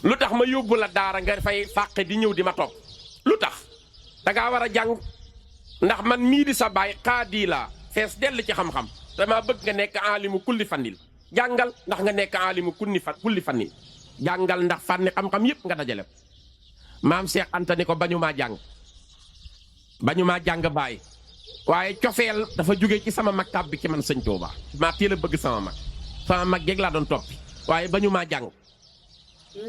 lu tax ma yóbbu la daara nga fay fàqe di ñëw di ma topp lu tax dangaa war a jàng ndax man mii di sa baay xaadi laa fees dell ci xam-xam dama bëgg nga nekk aalimu kulli fannil jàngal ndax nga nekk aalimu kulli fannil jàngal ndax fànni xam-xam yépp nga dajale maam Cheikh Anta ni ko bañu maa jàng baay waaye cofeel dafa jóge ci sama mag tàbbi ci man sëñ Tuuba maa teel a bëgg sama mag jeeg laa doon toppi waaye bañu maa jàng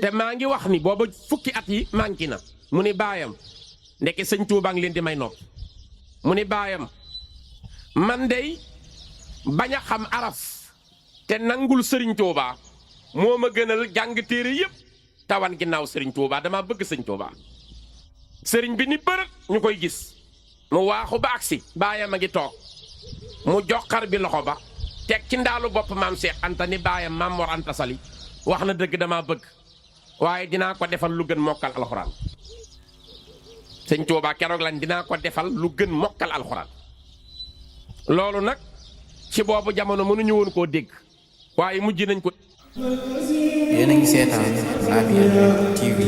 te maa ngi wax ni booba fukki at yi manqué na mu ni baayam ndeke sëñ Tuuba ngi leen di may nopp mu ni baayam man dey bañ a xam araf te nangul sëriñ Tuuba moo ma gënal jàng téere yépp tawan ginnaaw sëriñ Tuuba dama bëgg sëñ Tuuba sëriñ bi ni bërët ñu koy gis mu waaxu ba agsi baayam a ngi toog mu joxar bi loxo ba teg ci ndaalu bopp maam Cheikh Anta ni baayam maam Mor Anta Sali wax na dëgg dama bëgg waaye dinaa ko defal lu gën mokkal alxuraan sëñ Tuuba keroog lañ dinaa ko defal lu gën mokkal alxuraan loolu nag ci boobu jamono mënuñu woon koo dégg waaye mujj nañ ko. yéen a ngi seetaan Labiane TV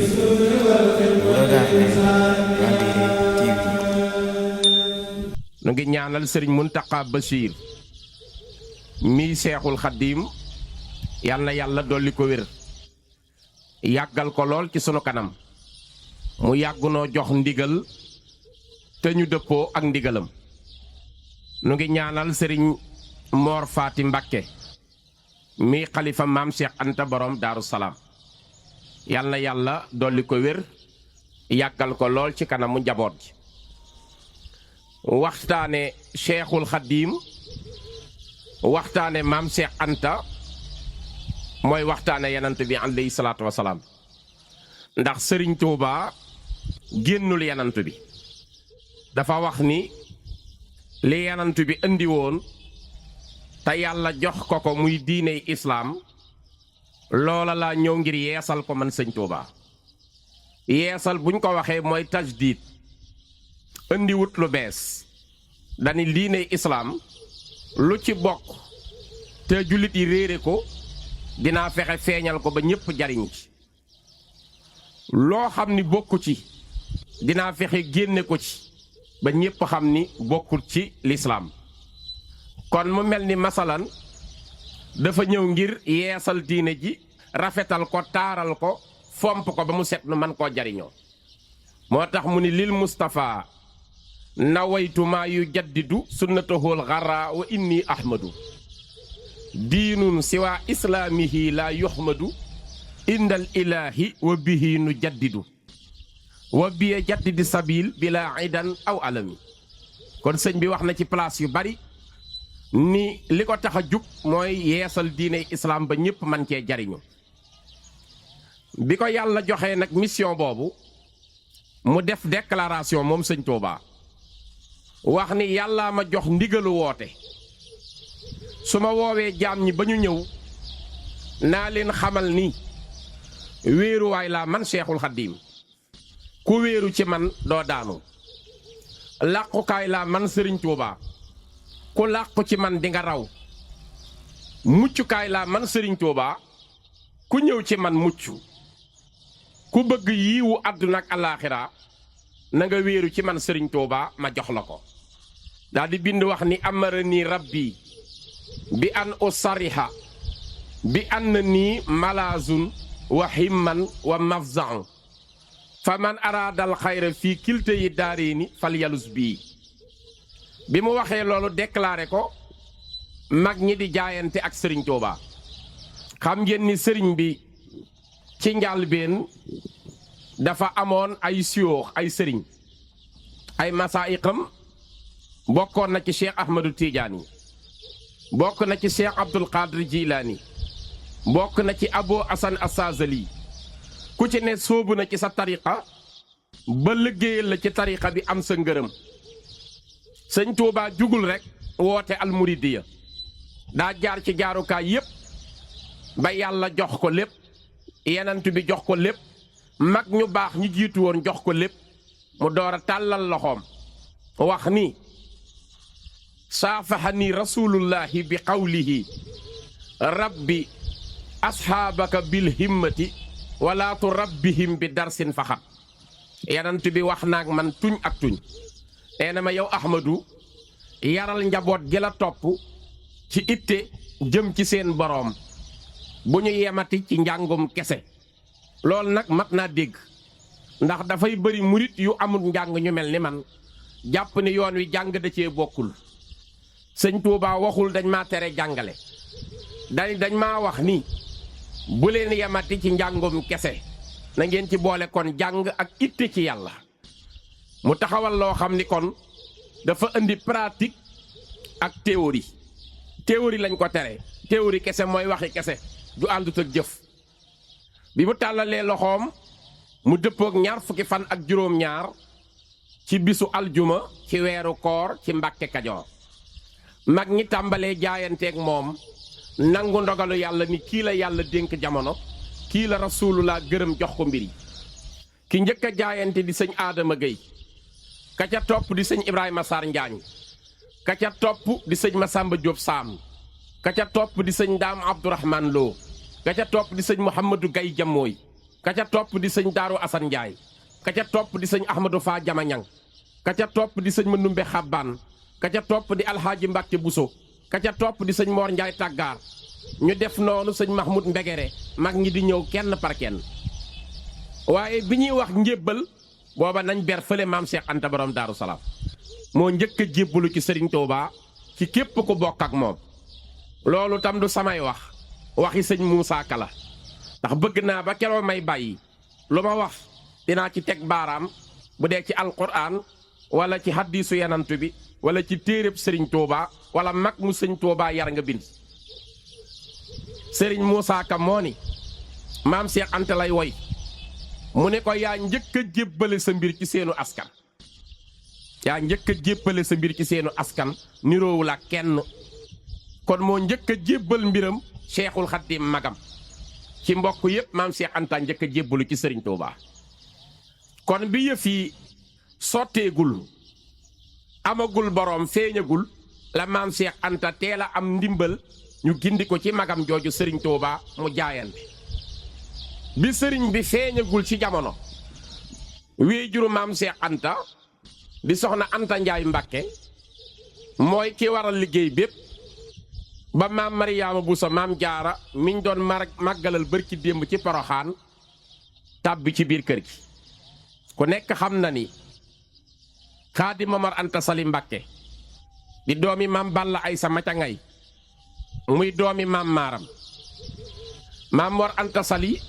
nu ngi ñaanal sëriñ Muntaqa Bachir mii seexul xaddiim yal na yàlla dolli ko wér yàggal ko lool ci sunu kanam mu yàggunoo jox ndigal te ñu dëppoo ak ndigalam nu ngi ñaanal sëriñ Mor Faati Mbakke mii xalifa maam Cheikh Anta borom Daaru Salaam yal na yàlla dolli ko wér yàggal ko lool ci kanamu njaboot ji waxtaane Cheikhul Xaddiim waxtaane maam Cheikh Anta mooy waxtaane yanant bi alayhi salaatu wasalaam ndax sëriñ Tuuba génnul yanant bi dafa wax ni li yanant bi indi woon te yàlla jox ko muy diiney islaam loola laa ñëw ngir yeesal ko man sëñ Tuuba yeesal buñ ko waxee mooy tajdiid indi wut lu bees dani diiney islaam lu ci bokk te jullit yi réere ko dinaa fexe feeñal ko ba ñépp jariñ ci loo xam ni bokku ci dinaa fexe génne ko ci ba ñépp xam ni bokkul ci lislaam kon mu mel ni masalan dafa ñëw ngir yeesal diine ji rafetal ko taaral ko fomp ko ba mu set nu man koo jariñoo moo tax mu ni lil Mustafa nawaytu maa yu jaddidu sunnatahul xarra wa inni ahmadu diinun siwa islaamihi la yuhmadu indal ilaahi wa bihi nu jaddidu wa biya jaddidi sabil bila idan aw alami kon sëñ bi wax na ci place yu bari ni li ko tax a jug mooy yeesal diine islaam ba ñépp man cee jariñu bi ko yàlla joxee nag mission boobu mu def déclaration moom sëñ Tuuba wax ni yàllaa ma jox ndigalu woote su ma woowee jaam ñi ba ñu ñëw naa leen xamal ni wéeruwaay laa man Seexul Xaddiim ku wéeru ci man doo daanu làqukaay laa man sëriñ Tuuba ku làqu ci man di nga raw muccukaay laa man sëriñ Tuuba ku ñëw ci man mucc ku bëgg yiiwu àdduna ak alaaxira na nga wéeru ci man sëriñ Tuuba ma jox la ko daal di bind wax ni amarani rabbi bi an usariha bi an nii malaazun wa himman wa mafza'un fa man araadal xayra fii kilte yi daareeni fal yalus bii bi mu waxee loolu déclaré ko mag ñi di jaayante ak sëriñ Tuuba xam ngeen ni sëriñ bi ci njàlbéen dafa amoon ay siyoox ay sëriñ ay masaayiqam bokkoon na ci Cheikh Ahmadou Tidiane bokk na ci Cheikh Abdul Qadir Jilaani bokk na ci Abu Asan Asazali ku ci ne sóobu na ci sa tariqa ba liggéeyal la ci tariqa bi am sa ngërëm sëñ Tuuba jugul rekk woote almuridiya daa jaar ci jaarukaay yépp ba yàlla jox ko lépp yenant bi jox ko lépp mag ñu baax ñu jiitu woon jox ko lépp mu door a tàllal loxoom wax ni saafahani rasulullahi bi qawlihi rabbi asxaabaka bil himmati wala turabbihim bi darsin faxat yanant bi wax naag man tuñ ak tuñ nee na ma yow Ahmadu yaral njaboot gi la topp ci itte jëm ci seen boroom bu ñu yemati ci njàngum kese loolu nag mat naa dégg ndax dafay bëri murit yu amul njàng ñu mel ni man jàpp ni yoon wi jàng da cee bokkul sëñ Tuubaa waxul dañ maa tere jàngale dañ maa wax ni bu leen yemati ci njàngum kese na ngeen ci boole kon jàng ak itte ci yàlla mu taxawal loo xam ni kon dafa indi pratique ak théorie lañ ko tere théorie kese mooy waxi kese du àndut ak jëf bi mu tàllalee loxoom mu dëppook 20 fan ak juróom-ñaar ci bisu aljuma ci weeru koor ci Mbàkke Kajoor mag ñi tàmbalee jaayanteeg moom nangu ndogalu yàlla ni kii la yàlla dénk jamono kii la rasulullah gërëm jox ko mbir yi ki njëkk a jaayante di sëñ Adama Gueye ka ca topp di sëñ Ibrahima Sarr Njaañ ka ca topp di sëñ Masamba Diop Sam ka ca topp di sëñ Daam Abdourahman Lo ka ca topp di sëñ Mouhamadou Gaye Jamooy ka ca topp di sëñ Daaru Asan Njaay ka ca topp di sëñ Ahmadou Fa Jamañang ka ca topp di sëñ Mandumbe Xabbaan ka ca topp di Alxaaji Mbàkke Buso ka ca topp di sëñ Moor Njaay Tàggaar ñu def noonu sëñ Mahmoud Mbegere mag ñi di ñëw kenn par kenn waaye bi ñuy wax njébbal booba nañ ber fële maam Cheikh Anta borom Daaru Salaam moo njëkk a jébbalu ci Sëriñ Tuubaa ci képp ku bokk ak moom loolu tam du samay waxi sëñ Moussa Ka la ndax bëgg naa ba keroo may bàyyi lu ma wax dinaa ci teg baaraam bu dee ci alquran wala ci haddisu yanantu bi wala ci téeréb Sëriñ Tuubaa wala mag mu sëñ Tuubaa yar nga bind Sëriñ Moussa Ka moo ni maam Cheikh Anta lay woy mu ne ko yaa njëkk a jébbale sa mbir ci seenu askan yaa njëkk a jébbale sa mbir ci seenu askan niroowul ak kenn kon moo njëkk a jébbal mbiram Cheikhul Khadim magam ci mbokk yépp maam Cheikh Anta njëkk a jébbalu ci Sëriñ Tuubaa kon bi yëf yi sotteegul amagul boroom feeñagul la maam Cheikh Anta teel a am ndimbal ñu gindi ko ci magam jooju Sëriñ Tuubaa mu jaayante bi sëriñ bi feeñagul ci jamono wéejuru maam Cheikh Anta di soxna Anta Njaay Mbàkke mooy ki waral liggéey bépp ba maam Mariyaama Buso maam Jaara miñ doon màggalal bërki démb ci Poroxaan tàbbi ci biir kër gi ku nekk xam na ni Xaadi Momar Anta Sali Mbàkke di doomi maam Balla Aysa Maca Ngay muy doomi maam Maaram maam Mor Anta Sali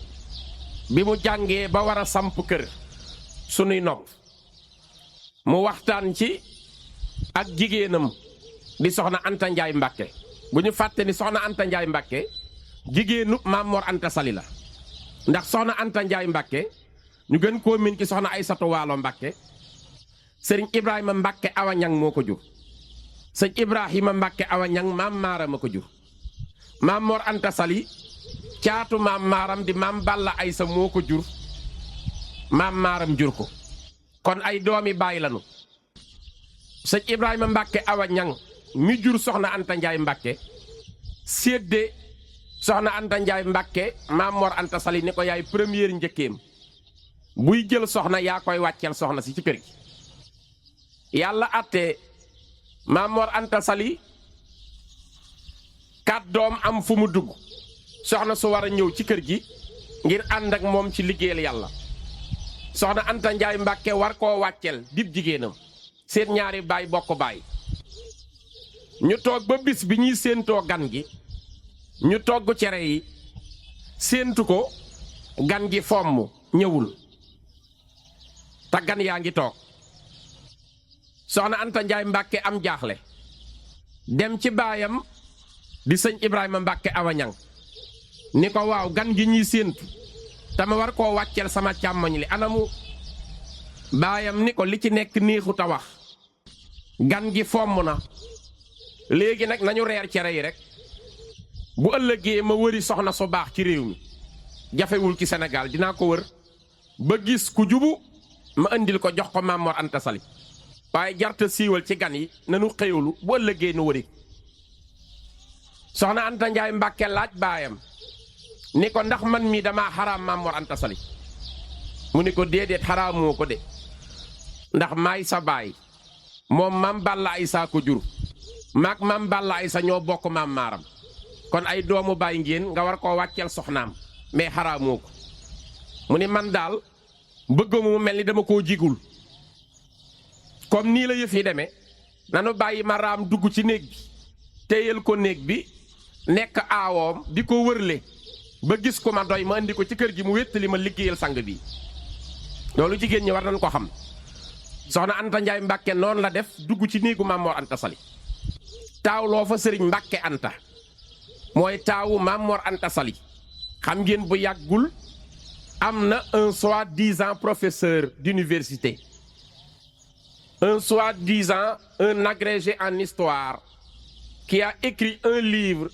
bi mu jàngee ba war a samp kër sunuy nopp mu waxtaan ci ak jigéenam di soxna Anta Njaay Mbàkke bu ñu fàtte ni soxna Anta Njaay Mbàkke jigéenu maam Mor Anta Sali la ndax soxna Anta Njaay Mbàkke ñu gën koo min ci soxna Aysatu Waalo Mbàkke sëriñ Ibrahima Mbàkke Awa Ñang moo ko jur sëñ Ibrahima Mbàkke Awa Ñang maam Maaram a ko jur maam Mor Anta Sali caatu maam Maaram di maam Balla Aysa moo ko jur maam Maaram jur ko kon ay doomi baay lanu sëñ Ibrahima Mbàkke Awa Ñang mi jur soxna Anta Njaay Mbàkke séddee soxna Anta Njaay Mbàkke maam Mor Anta Sali ni ko yaay première njëkkeem buy jël soxna yaa koy wàcceel soxna si ci kër gi yàlla àtte maam Mor Anta Sali 4 doom am fu mu dugg soxna su war a ñëw ci kër gi ngir ànd ak moom ci liggéeyal yàlla soxna Anta Njaay Mbàkke war koo wàcceel dib jigéenam seen ñaari baay bokk baay ñu toog ba bis bi ñuy séentoo gan gi ñu togg cere yi séentu ko gan gi fomm ñëwul te gan yaa ngi toog soxna Anta Njaay Mbàkke am jaaxle dem ci baayam di sëñ Ibrahima Mbàkke Awa Ñang ni ko waaw gan gi ñuy séentu te ma war koo wàcceel sama càmmoñ li anamu baayam ni ko li ci nekk neexut a wax gan gi fomm na léegi nag nañu reer cere yi rek bu ëllëgee ma wëri soxna su baax ci réew mi jafewul ci Sénégal dinaa ko wër ba gis ku jubu ma indil ko jox ko Maam Mor Anta Sali waaye jarta siiwal ci gan yi nanu xëyulu bu ëllëgee nu wëri soxna Anta Njaay Mbàkke laaj baayam ni ko ndax man mii damaa xaraam Maam Mor Anta Sali mu ni ko déedéet xaraamoo ko de ndax maay sa baay moom Maam Balla Aysa ko jur maag Maam Balla Aysa ñoo bokk maam maaram kon ay doomu baay ngeen nga war koo wàcceel soxnaam mais xaraamoo ko mu ni man daal bëgg mu mel ni dama koo jigul comme nii la yëf yi demee nanu bàyyi ma raam dugg ci néeg bi téyel ko néeg bi nekk aawoom di ko wërle ba gis ko ma doy ma andi ko ci kër gi mu wéttali ma liggéeyal sang bi loolu jigéen ñi war nañ ko xam soxna Anta Njaay Mbàkke noonu la def dugg ci néegu Maam Mor Anta Sali taawloo fa sëriñ Mbàkke Anta mooy taawu Maam Mor Anta Sali xam ngeen bu yàggul am na un soi-disant professeur d'université un soi-disant un agrégé en histoire qui a écrit un livre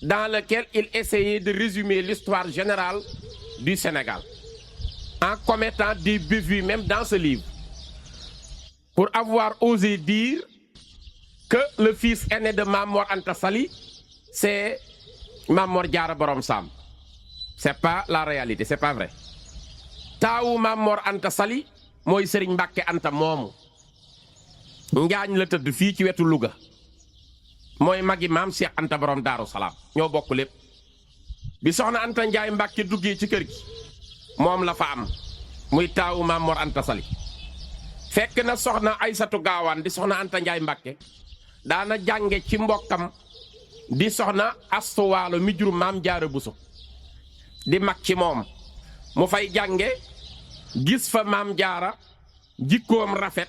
dans lequel il essayait de résumer l'histoire générale du Sénégal en commettant des bévues même dans ce livre pour avoir osé dire que le fils aîné de Maam Mor Anta Sali c'est Maam Mor Jaara Borom Saam c'est pas la réalité c'est pas vrai taawu Maam Mor Anta Sali mooy Sëriñ Mbàkke Anta moomu Njaañ la tëdd fii ci wetu Louga mooy magi maam Cheikh Anta borom Daaru Salaam ñoo bokk lépp bi soxna Anta Njaay Mbàkke duggee ci kër gi moom la fa am muy taawu Maam Mor Anta Sali fekk na soxna Aysatu Gaawaan di soxna Anta Njaay Mbàkke daana jànge ci mbokkam di soxna Astu Waalo mi jur Maam Jaara Buso di mag ci moom mu fay jànge gis fa Maam Jaara jikkoom rafet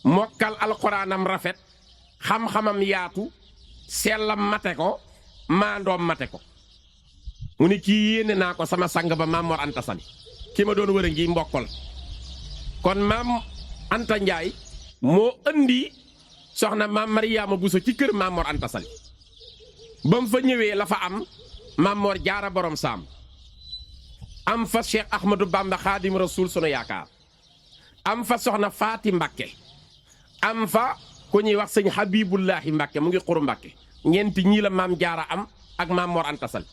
mokkal alxuraanam rafet xam-xamam yaatu sellam mate ko maandoom mate ko mu ni kii yéene naa ko sama sang ba Maam Mor Anta Sali ki ma doon wër a ngi mbokkal kon Maam Anta Njaay moo andi soxna Maam Mariyaama Buso ci kër Maam Mor Anta Sali ba mu fa ñëwee la fa am Maam Mor Jaara Borom Saam am fa Cheikh Ahmadou Bamba Xaadim Rasuul sunu yaakaar am fa soxna Faati Mbàkke am fa ku ñuy wax sëñ Habibullahi Mbàkke mu ngi xuru Mbàkke ñeenti ñii la Maam Jaara am ak Maam Mor Anta Sali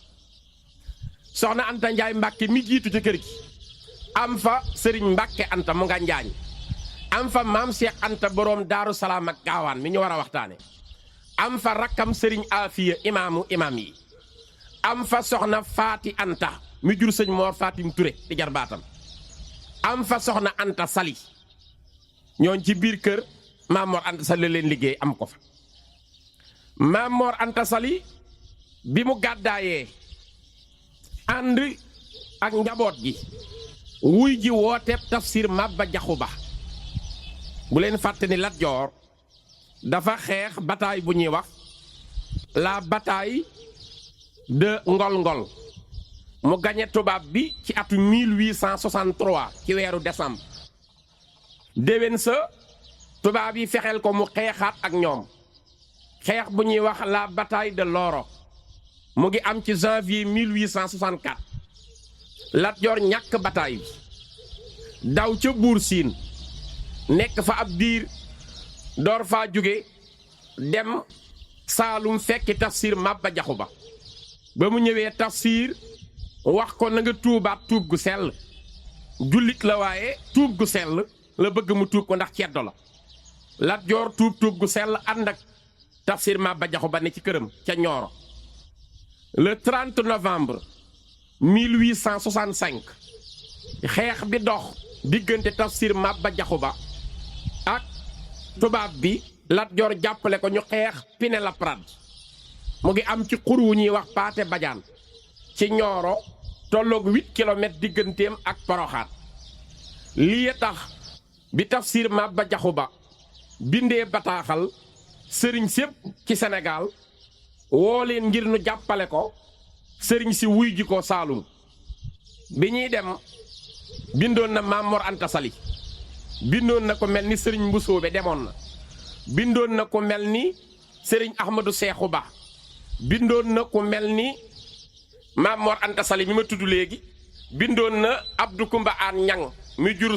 soxna Anta Njaay Mbàkke mi jiitu ci kër gi am fa sëriñ Mbàkke Anta mu nga Njaañ am fa Maam Cheikh Anta boroom Daaru Salaam ak Gaawaan mi ñu war a waxtaane am fa rakkam sëriñ Afiya imaamu imaam yi am fa soxna Faati Anta mi jur sëñ Moor Fatim Ture di jar baatam am fa soxna Anta Sali ñooñ ci biir kër Maam Mor Anta Sali leen liggéey am ko fa Maam Mor Anta Sali bi mu gàddaayee ànd ak njaboot gi wuy ji wooteeb tafsir Maba Jaxu Ba bu leen fàtte ni Lat Joor dafa xeex bataille bu ñuy wax la bataille de Ngol-Ngol mu gañe tubaab bi ci atu 1863 ci weeru décembre déwén sa tubaab yi fexeel ko mu xeexaat ak ñoom xeex bu ñuy wax la bataille de Loro mu ngi am ci janvier 1864 Lat Joor ñàkk bataille bi daw ca Buur Siin nekk fa ab diir door faa jóge dem Saalum fekki tafsir Maba Jaxu Ba ba mu ñëwee tafsir wax ko na nga tuubaat tuub gu sell jullit la waaye tuub gu sell la bëgg mu tuub ko ndax ceddo la Lat Joor tuub gu sell ànd ak tafsir Maba Jaxu Ba ne ci këram ca Ñooro le 30 novembre 1865 xeex bi dox diggante tafsir Maba Jaxu Ba ak tubaab bi Lat Joor jàppale ko ñu xeex Pinet-Laprade mu ngi am ci xur wu ñuy wax Paate Badiane ci Ñooro tolloog 8 kilomètres digganteem ak Poroxaan lii tax bi tafsir Maba Jaxu Ba bindee bataaxal sëriñ sépp ci Sénégal woo leen ngir nu jàppale ko sëriñ si wuy ji ko Saalum bi ñuy dem bindoon na Maam Mor Anta Sali bindoon na ko mel ni sëriñ Mbusoobe demoon na bindoon na ko mel ni sëriñ Ahmadou Seexu Ba bindoon na ko mel ni Maam Mor Anta Sali mi ma tudd léegi bindoon na Abdou Kumba Aan Ñang mi jur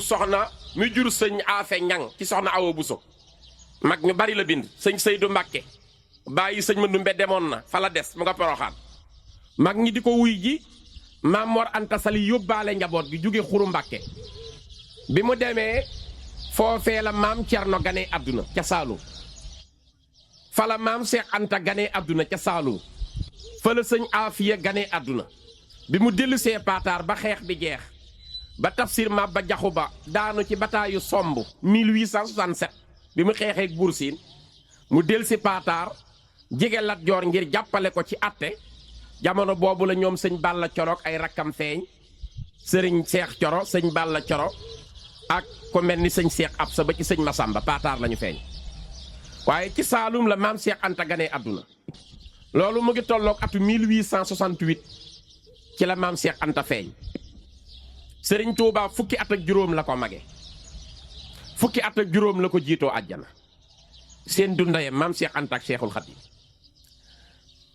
sëñ Afe Ñang ci soxna Awa Buso mag ñu bari la bind sëñ Seydou Mbàkke bàyyi sëñ Mandumbe demoon na fa la des mu nga Poroxaan mag ñi di ko wuy ji Maam Mor Anta Sali yóbbaale njaboot gi jóge Xuru Mbàkke bi mu demee foofee la maam Cerno ganee àdduna ca Saalum fa la maam Seex Anta ganee àdduna ca Saalum fa la sëñ Afiya ganee àdduna bi mu dellusee Paataar ba xeex bi jeex ba tafsir Maba Jaxu Ba daanu ci bataayu somb 1867 bi mu xeexee Buur Siin mu dellusi Paataar jege Lat Joor ngir jàppale ko ci atte jamono boobu la ñoom sëñ Balla Coro ay rakkam feeñ sëriñ Seex Coro sëñ Balla Coro ak ko mel ni sëñ Seex Absa ba ci sëñ Masamba Paataar lañu feeñ waaye ci Saalum la maam Seex Anta ganee àdduna loolu mu ngi tolloog atu 1868 ci la maam Seex Anta feeñ sëriñ Tuubaa fukki at ak juróom la ko mage fukki at ak juróom la ko jiitoo àjjana seen dundayam maam Seex Anta ak Seexul Xadiim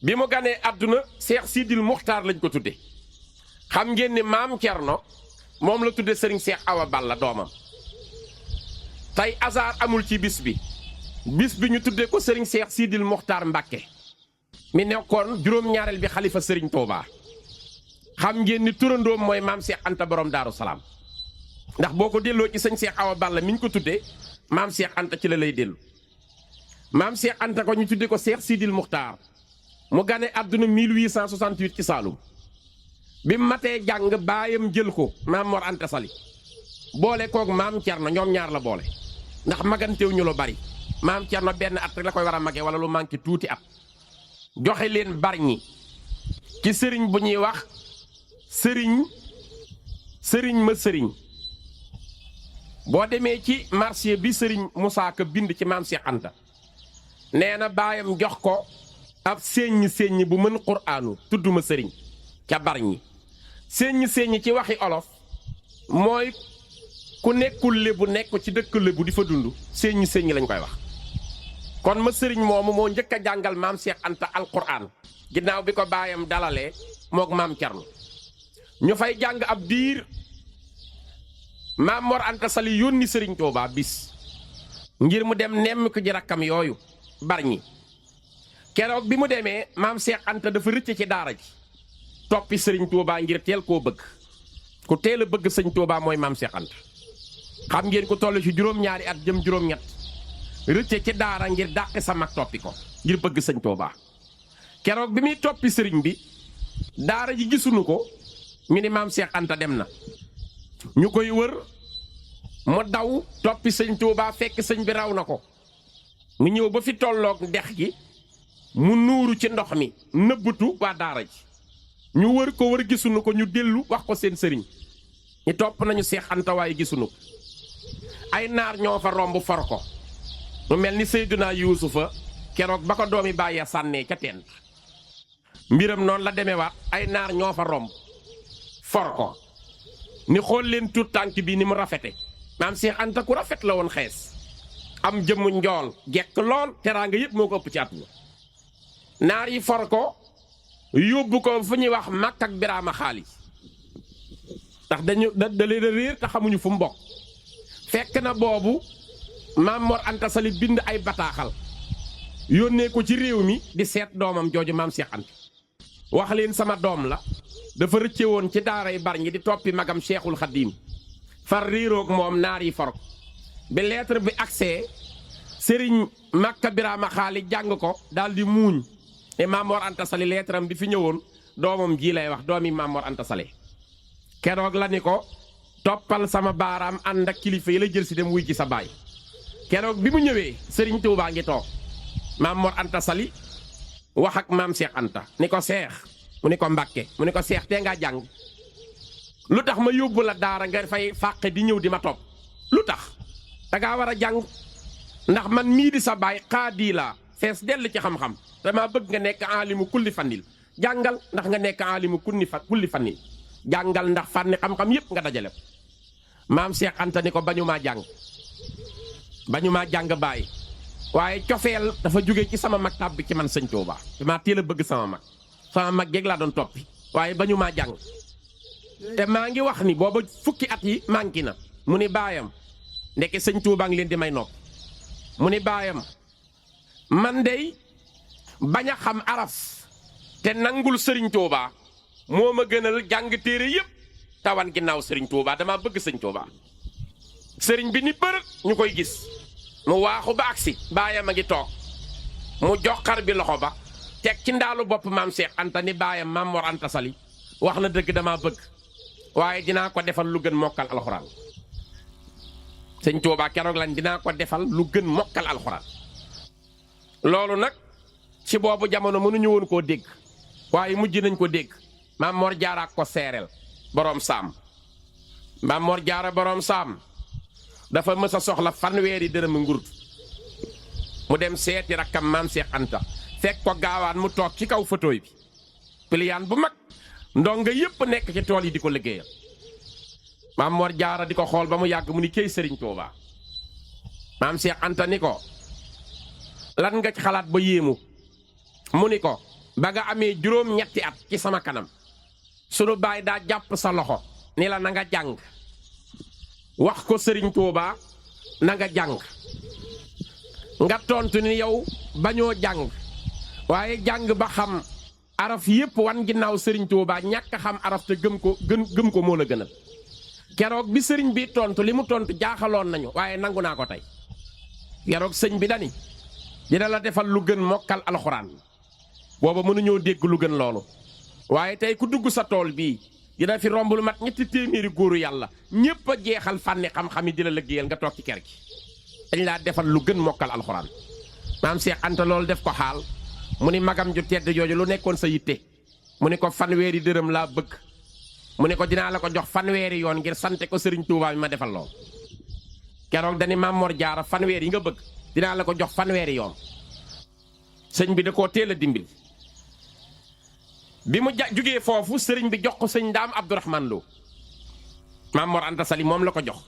bi mu ganee àdduna Seex Sidil Muxtaar lañ ko tudde xam ngeen ni maam Cerno moom la tudde sëriñ Seex Awa Balla doomam tey hasard amul ci bis bi ñu tudde ko sëriñ Seex Sidil Muxtaar Mbàkke mi nekkoon juróom-ñaareel bi xalifa sëriñ Tuubaa xam ngeen ni turandoom mooy maam Seex Anta borom Daaru Salaam ndax boo ko delloo ci sëñ Seex Awa Balla mi ñu ko tuddee maam Seex Anta ci la lay dellu maam Seex Anta ko ñu tudde ko Seex Sidil Muxtaar mu gane àdduna 1868 ci Saalum bi mu matee jàng baayam jël ko maam Mor Anta Sali boole koog maam Cerno ñoom ñaar la boole ndax magantew ñu lu bari maam Cerno benn at rek la koy war a magee wala lu manqué tuuti at joxe leen Bargny ci sëriñ bu ñuy wax sëriñ ma sëriñ boo demee ci marché bi sëriñ Moussa Ka bind ci maam Seex Anta nee na baayam jox ko ab séññ bu mën quraanu tudduma sëriñ ca Bargny séññ ci waxi olof mooy ku nekkul lébu nekk ci dëkk lébu di fa dund séññ lañ koy wax kon ma sëriñ moomu moo njëkk a jàngal maam Seex Anta alquraan ginnaaw bi ko baayam dalalee mook maam Cerno ñu fay jàng ab diir maam Mor Anta Sali yónni sëriñ Tuubaa bis ngir mu dem nemm ko ji rakkam yooyu Bargny keroog bi mu demee maam Seex Anta dafa rëcc ci daara ji toppi sëriñ Tuubaa ngir teel koo bëgg ku teel a bëgg sëñ Tuubaa mooy maam Seex Anta xam ngeen ko toll ci juróom-ñaari at jëm juróom-ñett rëcc ci daara ngir dàqi sa mag toppi ko ngir bëgg sëñ Tuubaa keroog bi muy toppi sëriñ bi daara ji gisuñu ko ñu ni maam Seex Anta dem na ñu koy wër mu daw toppi sëñ Tuubaa fekk sëñ bi raw na ko mu ñëw ba fi tolloog dex gi mu nuuru ci ndox mi nëbbatu waa daara ji ñu wër ko wër gisuñu ko ñu dellu wax ko seen sëriñ ñi topp nañu Seex Anta waaye gisuñu ko ay naar ñoo fa romb for ko mu mel ni Seydunaa Yuusufa keroog ba ko doomi bàyyee sànnee ca teen mbiram noonu la demewaat ay naar ñoo fa romb for ko ni xool leen tuut tànk bi ni mu rafete maam Seex Anta ku rafet la woon xees am jëmmu njool jekk lool teraanga yëpp moo ko ëpp ci àdduna naar yi for ko yóbbu ko fu ñuy wax Makka ak Biraama Xaali ndax da leen a réer te xamuñu fu mu bokk fekk na boobu maam Mor Anta Sali bind ay bataaxal yónnee ko ci réew mi di seet doomam jooju maam Seex Anta wax leen sama doom la dafa rëcce woon ci daaray Bargny di toppi magam Seexul Xadiim far réeroog moom naar yi for ko bi lettre bi agsee sëriñ Makka Biraama Xaali jàng ko daal di muuñ ne maam Mor Anta Sali lettre am bi fi ñëwoon doomam ji lay wax doomi maam Mor Anta Sali keroog la ni ko toppal sama baaraam ànd ak kilifa yi la jël si dem wuy ci sa baay keroog bi mu ñëwee sëriñ Tuubaa ngi toog maam Mor Anta Sali wax ak maam Seex Anta ni ko Seex mu ni ko Mbàkke mu ni ko Seex tee ngaa jàng lu tax ma yóbbu la daara nga fay fàqe di ñëw di ma topp lu tax dangaa war a jàng ndax man mii di sa baay xaadi laa fees dell ci xam-xam dama bëgg nga nekk aalimu kulli fannil jàngal ndax nga nekk aalimu kulli fannil jàngal ndax fànni xam-xam yépp nga dajale ko maam Seex Anta ni ko bañu maa jàng baay waaye cofeel dafa jóge ci sama mag tàbbi ci man sëñ Tuubaa dama teel a bëgg sama mag geeg laa doon toppi waaye bañu maa jàng te maa ngi wax ni booba fukki at yi manqué na mu ni baayam ndeke sëñ Tuubaa ngi leen di may nopp mu ni baayam man dey bañ a xam araf te nangul sëriñ Tuubaa moo ma gënal jàng téere yépp tawan ginnaaw sëriñ Touba dama bëgg sëñ Touba. sëriñ bi ni bër ñu koy gis mu waaxu ba agsi baayam a ngi toog mu jox xar bi loxo ba teg ci ndaalu bopp maam Cheikh Anta ni baayam maam Mor Anta Sali wax na dëgg dama bëgg waaye dinaa ko defal lu gën mokkal alxuraan. sëñ Touba keroog lañ dinaa ko defal lu gën mokkal alxuraan. loolu nag ci boobu jamono mënuñu woon koo dégg waaye mujj nañ ko dégg maam Mor Jaara ko seereel boroom saam. maam Mor Jaara boroom saam dafa mës a soxla fanweeri dërëmi ngurdu mu dem seeti rakkam maam Cheikh Anta fekk ko gaawaan mu toog ci kaw fotooy bi piliyaan bu mag ndonga yépp nekk ci tool yi di ko liggéeyal. maam Mor Jaara di ko xool ba mu yàgg mu ni cey sëriñ Touba. maam Cheikh Anta ni ko lan nga ci xalaat ba yéemu mu ni ko ba nga amee juróom-ñetti at ci sama kanam sunu baay daa jàpp sa loxo ni la na nga jàng wax ko sëriñ Touba na nga jàng nga tontu ni yow bañoo jàng waaye jàng ba xam araf yépp wan ginnaaw sëriñ Touba ñàkk a xam araf te gëm ko moo la gënal. keroog bi sëriñ bi tontu li mu tontu jaaxaloon nañu waaye nangu naa ko tey keroog sëñ bi dani dina la defal lu gën mokkal alxuraan booba mënuñoo dégg lu gën loolu waaye tey ku dugg sa tool bii dina fi romb lu mat 300 góoru yàlla ñépp a jeexal fànni xam-xam yi di la liggéeyal nga toog ci kër gi dañ laa defal lu gën mokkal alxuraan. maam Cheikh Anta loolu def ko xaal mu ni magam ju tedd jooju lu nekkoon sa yitte mu ni ko fanweeri dërëm laa bëgg mu ni ko dinaa la ko jox fanweeri yoon ngir sante ko sëriñ Touba bi ma defal lool. keroog dani maam Mor Jaara fanweer yi nga bëgg dinaa la ko jox fanweeri yoon. sëñ bi da koo teel a dimbil bi mu jugee foofu sëriñ bi jox ko sëñ Ndaam Abdourahman Lo maam Mor Anta Sali moom la ko jox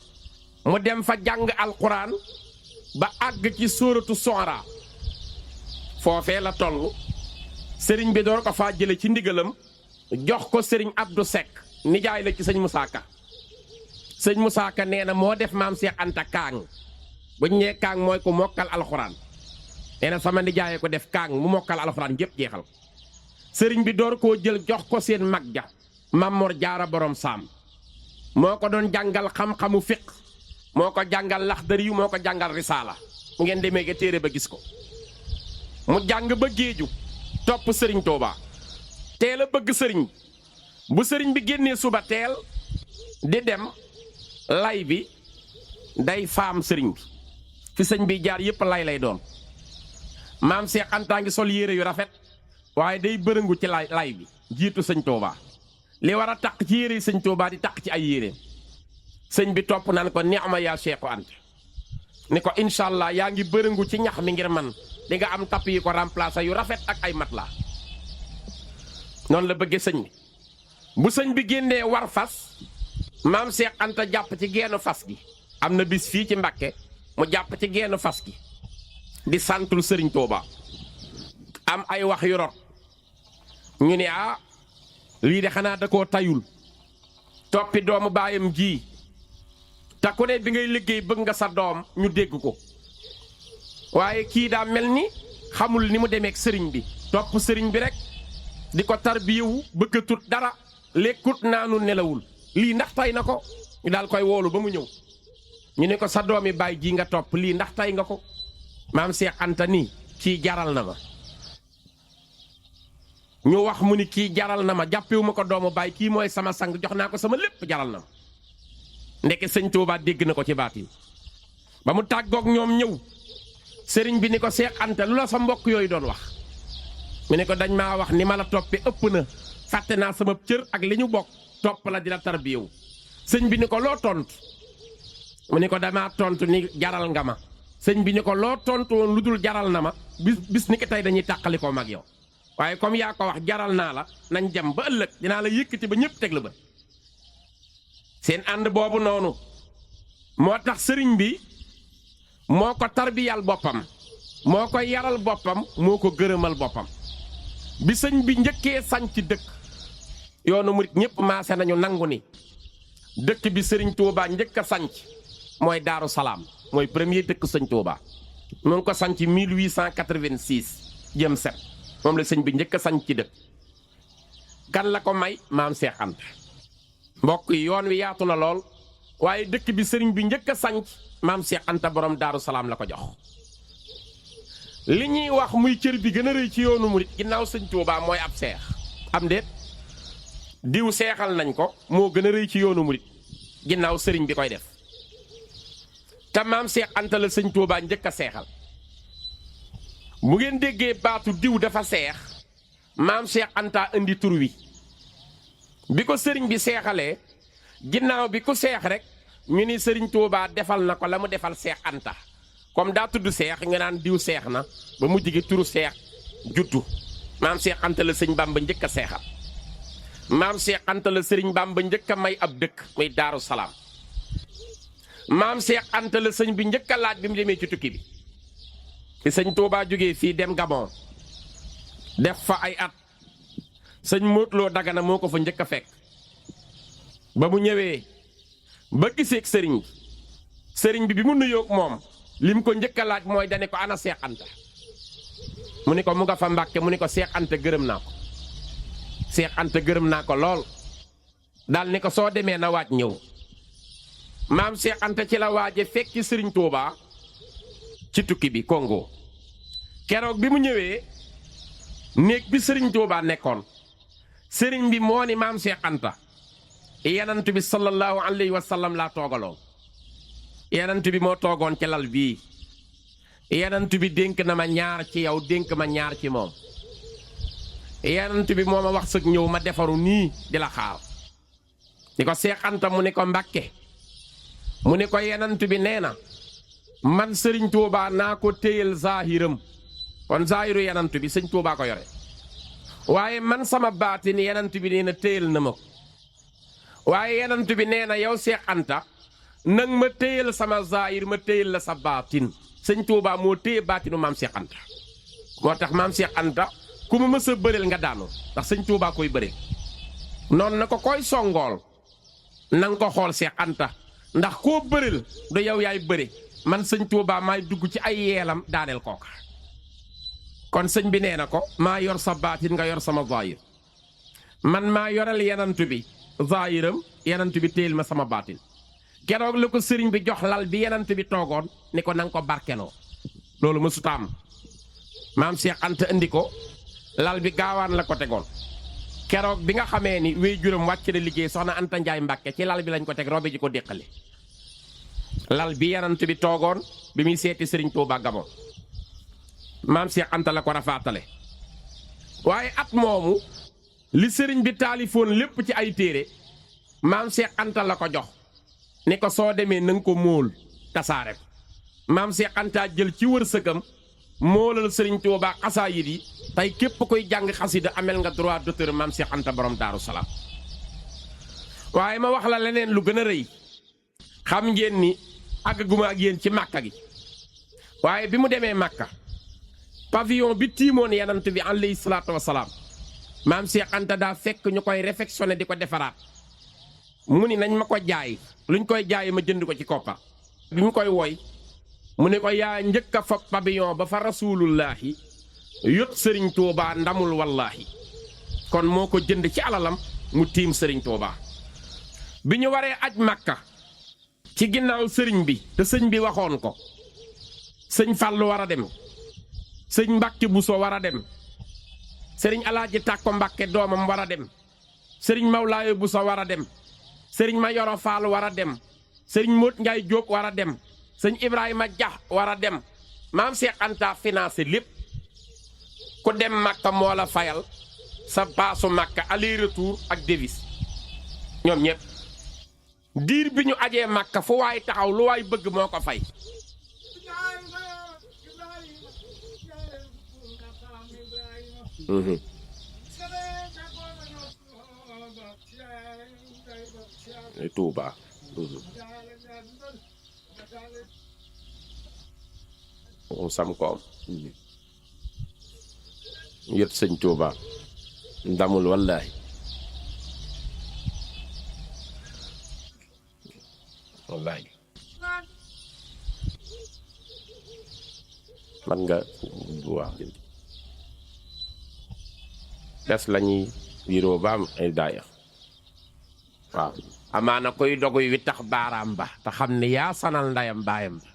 mu dem fa jàng alquran ba àgg ci sóoratu Sonra foofee la toll sëriñ bi door ko faa jële ci ndigalam jox ko sëriñ Abdou Seck nijaay la ci sëñ Moussa Ka. sëñ Moussa Ka nee na moo def maam Cheikh Anta kaang buñ ñee kaang mooy ko mokkal alxuraan nee na sama nijaay ko def kaang mu mokkal alxuraan yépp jeexal. sëriñ bi door koo jël jox ko seen mag ja maam Mor Jaara borom saam moo ko doon jàngal xam-xamu fiq moo ko jàngal laxdari yu moo ko jàngal risaala mu ngeen demee ga téere ba gis ko mu jàng ba géeju topp sëriñ Touba teel a bëgg sëriñ bu sëriñ bi génnee suba teel di dem lay bi day faam sëriñ bi fi sëñ bi jaar yépp lay doon maam Cheikh Anta ngi sol yére yu rafet waaye day bërëngu ci lay bi jiitu sëñ Touba li war a taq ci yére yi sëñ Touba di taq ci ay yéreem sëñ bi topp naan ko ni'ma yaa Cheikh Anta ni ko incha allah yaa ngi bërëngu ci ñax mi ngir man di nga am tapp yi ko remplacer yu rafet ak ay matelas noonu la bëggee sëñ bi bu sëñ bi génnee war fas maam Cheikh Anta jàpp ci geenu fas gi am na bis fii ci Mbàkke mu jàpp ci geenu fas gi di santul sëriñ Touba am ay wax yu rot ñu ne lii de xanaa da koo tayul toppi doomu baayam ji te ku ne bi ngay liggéey bëgg nga sa doom ñu dégg ko waaye kii daa mel ni xamul ni mu demeek sëriñ bi topp sëriñ bi rek di ko tarbiyewu bëggatut dara lekkut naanu nelawul lii ndax tay na ko ñu daal koy woolu ba mu ñëw ñu ne ko sa doomi baay ji nga topp lii ndax tay nga ko maam Cheikh Anta nii kii jaral na ma ñu wax mu ni kii jaral na ma jàppewu ma ko doomu baay kii mooy sama sang jox naa ko sama lépp jaral na ma ndeke sëñ Touba dégg na ko ci baat yi ba mu tàggoog ñoom ñëw sëriñ bi ni ko Cheikh Anta lu la sa mbokk yooyu doon wax mu ne ko dañ maa wax ni ma la toppee ëpp na fàtte naa sama cër ak li ñu bokk topp la di la tarbiyewu sëñ bi ni ko loo tontu mu ni ko damaa tontu ni jaral nga ma sëñ bi ni ko loo tontu woon lu dul jaral na ma bis ni ki tey dañuy tàqali ko mag yow waaye comme yaa ko wax jaral naa la nañ dem ba ëllëg dinaa la yëkkati ba ñëpp teg la ba seen ànd boobu noonu moo tax sëriñ bi moo ko tarbiyal boppam moo ko yaral boppam moo ko gërëmal boppam bi sëñ bi njëkkee sañ ci dëkk yoonu murit ñëpp maase nañu nangu ni dëkk bi sëriñ Touba njëkk a sanc mooy Daaru Salaam mooy premier dëkk sëñ Touba mu ngi ko sanc 1886 jëm set moom la sëñ bi njëkk a sanc ci dëkk kan la ko may maam Seex Anta mbokk yi yoon wi yaatu na lool waaye dëkk bi sëriñ bi njëkk a sanc maam Seex Anta borom Daaru Salaam la ko jox li ñuy wax muy cër bi gën a rëy ci yoonu murit ginnaaw sëñ Tuubaa mooy ab seex am déet diw seexal nañ ko moo gën a rëy ci yoonu murit ginnaaw sëriñ bi koy def te maam Seex Anta la sëñ Tuubaa njëkk a seexal bu ngeen déggee baatu diw dafa seex maam Seex Anta indi tur wi bi ko sëriñ bi seexalee ginnaaw bi ku seex rek ñu ni sëriñ Tuubaa defal na ko la mu defal Seex Anta comme daa tudd seex nga naan diw seex na ba mujj gi turu seex juddu maam Seex Anta la sëñ Bamba njëkk a seexal maam Seex Anta la sëriñ Bamba njëkk a may ab dëkk muy Daaru Salaam maam Seex Anta la sëñ bi njëkk a laaj bi mu demee ci tukki bi ci sëñ Tuubaa jógee fii dem Gabon def fa ay at sëñ Mootloo Dagana moo ko fa njëkk a fekk ba mu ñëwee ba giseeg sëriñ bi bi mu nuyoog moom lim ko njëkk a laaj mooy dane ko ana Seex Anta mu ni ko mu nga fa Mbàkke mu ni ko Seex Anta gërëm naa ko Seex Anta gërëm naa ko lool daal ni ko soo demee na waaj ñëw maam Seex Anta ci la waaje fekki sëriñ Tuubaa ci tukki bi Congo keroog bi mu ñëwee néeg bi sëriñ Tuubaa nekkoon sëriñ bi moo ni maam Seex Anta yenant bi sallallahu alayhi wa sallam laa toogaloon yenant bi moo toogoon ci lal bii yenant bi dénk na ma ñaar ci yow dénk ma ñaar ci moom yenant bi moo ma wax sëg ñëw ma defaru nii di la xaar ni ko Seex Anta mu ni ko Mbàkke mu ni ko yenant bi nee na man sëriñ Tuubaa naa ko téyel zaahiram kon zaahiru yenant bi sëñ Tuubaa ko yore waaye man sama baatin yenant bi nee na téyel na ma ko waaye yenant bi nee na yow Seex Anta nang ma téyel sama zaahir ma téyel la sa baatin sëñ Tuubaa moo téye baatinu maam Seex Anta moo tax maam Seex Anta ku ma mës a bëreel nga daanu ndax sëñ Tuubaa koy bëreel noonu na ko koy songool nang ko xool Seex Anta ndax koo bëreel du yow yaay bëre man sëñ Tuubaa maay dugg ci ay yeelam daaneel kooka kon sëñ bi nee na ko maa yor sa baatin nga yor sama zaahir man maa yoral yenant bi zaahiram yenant bi téyel ma sama baatin keroog la ko sëriñ bi jox lal bi yenant bi toogoon ni ko nanga ko barkeloo loolu mësuta am maam Seex Anta indi ko lal bi gaawaan la ko tegoon keroog bi nga xamee ni wéy juróom wàcc na liggéey soxna Anta Njaay Mbàkke ci lal bi lañ ko teg robe ji ko déqale lal bi yenant bi toogoon bi muy seeti sëriñ Tuubaa Gabon maam Seex Anta la ko rafaatale waaye at moomu li sëriñ bi taalifoon lépp ci ay téere maam Seex Anta la ko jox ni ko soo demee nanga ko móol tasaare ko maam Seex Anta jël ci wërsëgam moolal sëriñ Tuubaa xasaayid yi tey képp koy jàng xasida amel nga droit d'auteur maam Seex Anta borom Daaru Salaam waaye ma wax la leneen lu gën a rëy xam ngeen ni àggaguma ak yéen ci màkka gi waaye bi mu demee màkka pavillon bi tiimoon yenant bi alayhi salaatu wasalaam maam Seex Anta daa fekk ñu koy réfectionné di ko defaraat mu ni nañ ma ko jaay luñ koy jaay ma jënd ko ci koppar bi mu koy woy mu ne ko yaa njëkk a fab pavillon ba fa rasulullaahi yot sëriñ Tuubaa ndamul wallaahi kon moo ko jënd ci alalam mu tiim sëriñ Tuubaa bi ñu waree aj Makka ci ginnaaw sëriñ bi te sëñ bi waxoon ko sëñ Fallu war a dem sëñ Mbàkke Buso war a dem sëriñ Alaaji Tàkko Mbàkke doomam war a dem sëriñ Mawlaaye Buso war a dem sëriñ Mayoro Faal war a dem sëriñ Móot Njaay Jóob war a dem sëñ Ibrahima Dia war a dem maam Seex Anta financé lépp ku dem Makka moo la fayal sa paasu Makka aller retour ak devis ñoom ñëpp diir bi ñu ajee Makka fu waay taxaw lu waay bëgg moo ko fay Tuuba moom sam koom yët sëñ Tuuba ndamul wallaahi wallaahi man nga waaw des lañuy bureau ba am ay daaya waaw amaana koy doguy wi tax baaraam ba te xam ne yaa sanal ndayam baayam ba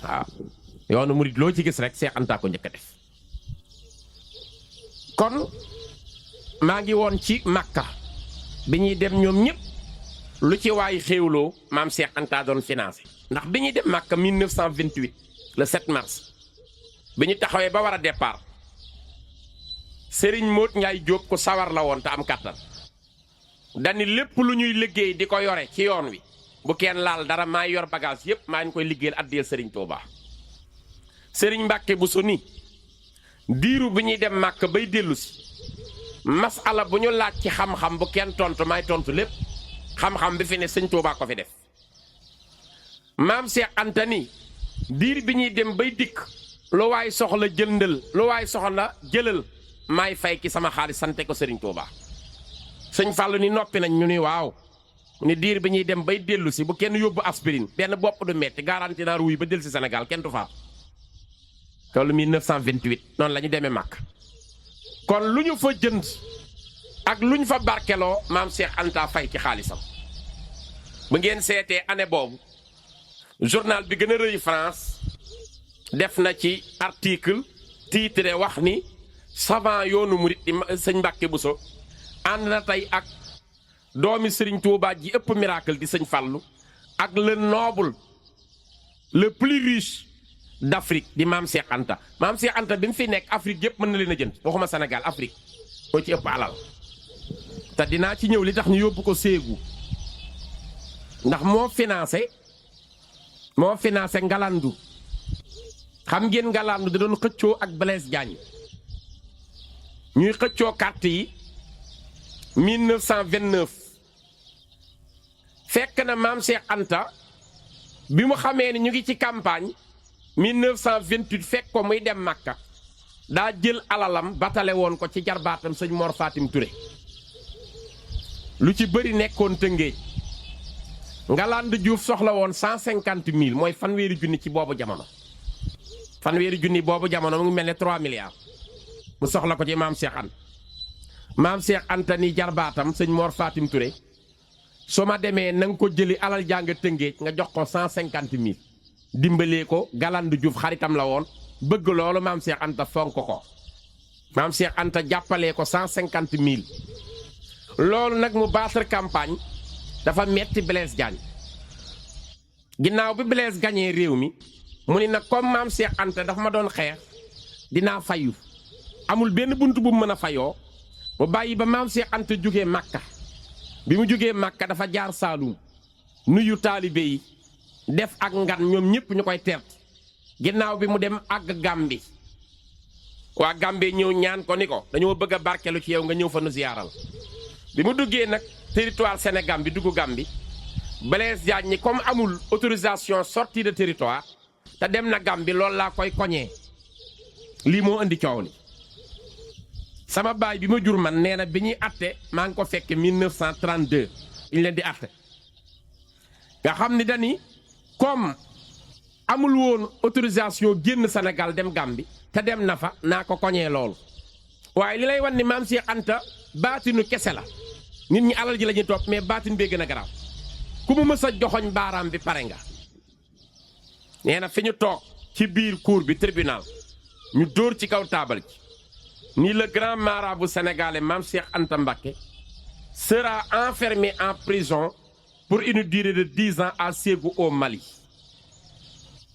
waaw yoonu murit loo ci gis rek Seex Anta ko njëkk a def kon maa ngi woon ci Makka bi ñuy dem ñoom ñëpp lu ci waay xéewloo maam Seex Anta doon financé ndax bi ñuy dem Makka 1928 le 7 mars bi ñu taxawee ba war a départ Serigne Modou Ndiaye Diop ko sawar la woon te am kàttan dani lépp lu ñuy liggéey di ko yore ci yoon wi bu kenn laal dara maa yor bagage yépp maa ngi koy liggéeyal addiyal Serigne Touba Serigne Mbacke bu so ni diiru bi ñuy dem Makka bay dellu si masala bu ñu laaj ci xam-xam bu kenn tontu may tontu lépp xam-xam bi fi ne Sëñ Touba ko fi def maam Seex Anta ni diir bi ñuy dem bay dikk lu waay soxla jëndal lu waay soxla jëlal maay fay ki sama xaalis sante ko Serigne Touba sëñ Fallou ni noppi nañ ñu ni waaw mu ni diir bi ñuy dem bay dellu si bu kenn yóbbu aspirine benn bopp du metti garanti naa ruuy ba dellu si Sénégal kenn du faat loolu 1928 noonu la ñu demee Makka kon lu ñu fa jënd ak lu ñu fa barkeloo maam Seex Anta fay ci xaalisam bu ngeen seetee année boobu journal bi gën a rëy France def na ci article titre wax ni savant yoonu murit di sëñ Mbàkke Buso ànd na tey ak doomi Sëriñ Tuubaa ji ëpp miracle di sëñ Fallu ak le noble le plus riche d'Afrique di maam Seex Anta maam Seex Anta bi mu fi nekk Afrique yëpp mën na leen a jënd waxuma Sénégal Afrique moo ci ëpp alal te dinaa ci ñëw li tax ñu yóbbu ko Ségou ndax moo financé Ngalandu xam ngeen Ngalandu da doon xëccoo ak Blaise Diagne ñuy xëccoo carte yi 1929 fekk na maam Seex Anta bi mu xamee ni ñu ngi ci campagne 1928 fekk ko muy dem Makka daa jël alalam batale woon ko ci jarbaatam sëñ Mor Fatim Touré lu ci bëri nekkoon Tëngéej Ngalandu Diouf soxla woon 150 000 mooy fanweeri junni ci boobu jamono fanweeri junni boobu jamono mu ngi mel ne 3 milliards mu soxla ko ci maam Seex Anta maam Seex Anta ni jarbaatam sëñ Mor Fatim Touré su ma demee na nga ko jëli alal jàng Tëngéej nga jox ko 150 000 dimbalee ko Ngalandu Diouf xaritam la woon bëgg loolu maam Seex Anta fonk ko maam Seex Anta jàppalee ko 150 000 loolu nag mu battre campagne dafa metti Blaise Diagne ginnaaw bi Blaise gañee réew mi mu ni nag comme maam Seex Anta dafa ma doon xeex dinaa fayu amul benn bunt bu mu mën a fayoo mu bàyyi ba maam Seex Anta jógee Makka bi mu jógee Makka dafa jaar Saalum nuyu taalibe yi def ak ngan ñoom ñëpp ñu koy teert ginnaaw bi mu dem àgg Gàmbi waa Gàmbi ñëw ñaan ko ni ko dañoo bëgg a barkelu ci yow nga ñëw fa nu ziyaaral bi mu duggee nag territoire Sénégal bi dugg Gàmbi Blaise Diagne ni comme amul autorisation sortie de territoire te dem na Gàmbi loolu laa koy koñee lii moo indi coow li sama baay bi ma jur man nee na bi ñuy atte maa ngi ko fekke 1932 ñu leen di atte nga xam ni dani comme amul woon autorisation génn Sénégal dem Gàmbi te dem na fa naa ko koñee loolu waaye li lay wan ni maam Seex Anta baatinu kese la nit ñi alal ji la ñuy topp mais baatin bee gën a garaaw ku mu mës a joxoñ baaraam bi pare nga nee na fi ñu toog ci biir cour bi tribunal ñu dóor ci kaw taabal ji ni le grand marabout sénégalais maam Seex Anta Mbacké sera enfermé en prison pour une durée de 10 ans à Ségou au Mali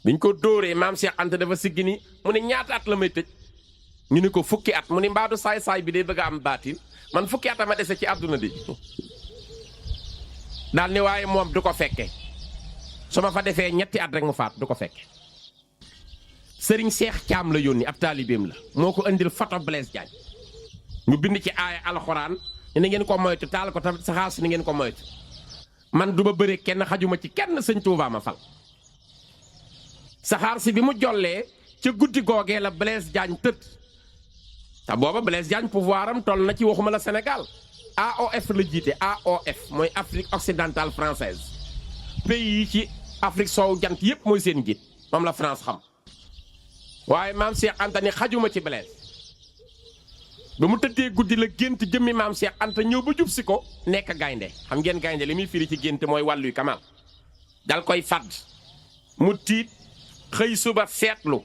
biñ ko dóoree maam Seex Anta dafa siggi ni mu ne ñaata at la may tëj ñu ni ko fukki at mu ni mbaadu saay-saay bi day bëgg a am baatin man fukki at a ma dese ci àdduna di daal ni waaye moom du ko fekke su ma fa defee ñetti at rek mu faat du ko fekke sëriñ Seex Caam la yónni ab taalibeem la moo ko indil photo Blaise Diagne ñu bind ci aaya alxuraan ni ngeen ko moytu taal ko tamit saxaar si ni ngeen ko moytu man du ma bëre kenn xajuma ci kenn sëñ Tuubaa ma fal saxaar si bi mu jollee ca guddi googee la Blaise Diagne tëdd te booba Blaise Diagne pouvoir am toll na ci waxuma la Sénégal AOF la jiite AOF mooy Afrique occidentale française pays yi ci Afrique soowu jant yépp mooy seen njiit moom la France xam waaye maam Seex Anta ni xajuma ci Blaise ba mu tëddee guddi la gént jëmmi maam Cheikh Anta ñëw ba jub si ko nekk gaynde. xam ngeen gaynde li muy firi ci gént mooy wàlluy kamal. dal koy fàdd mu tiit xëy suba seetlu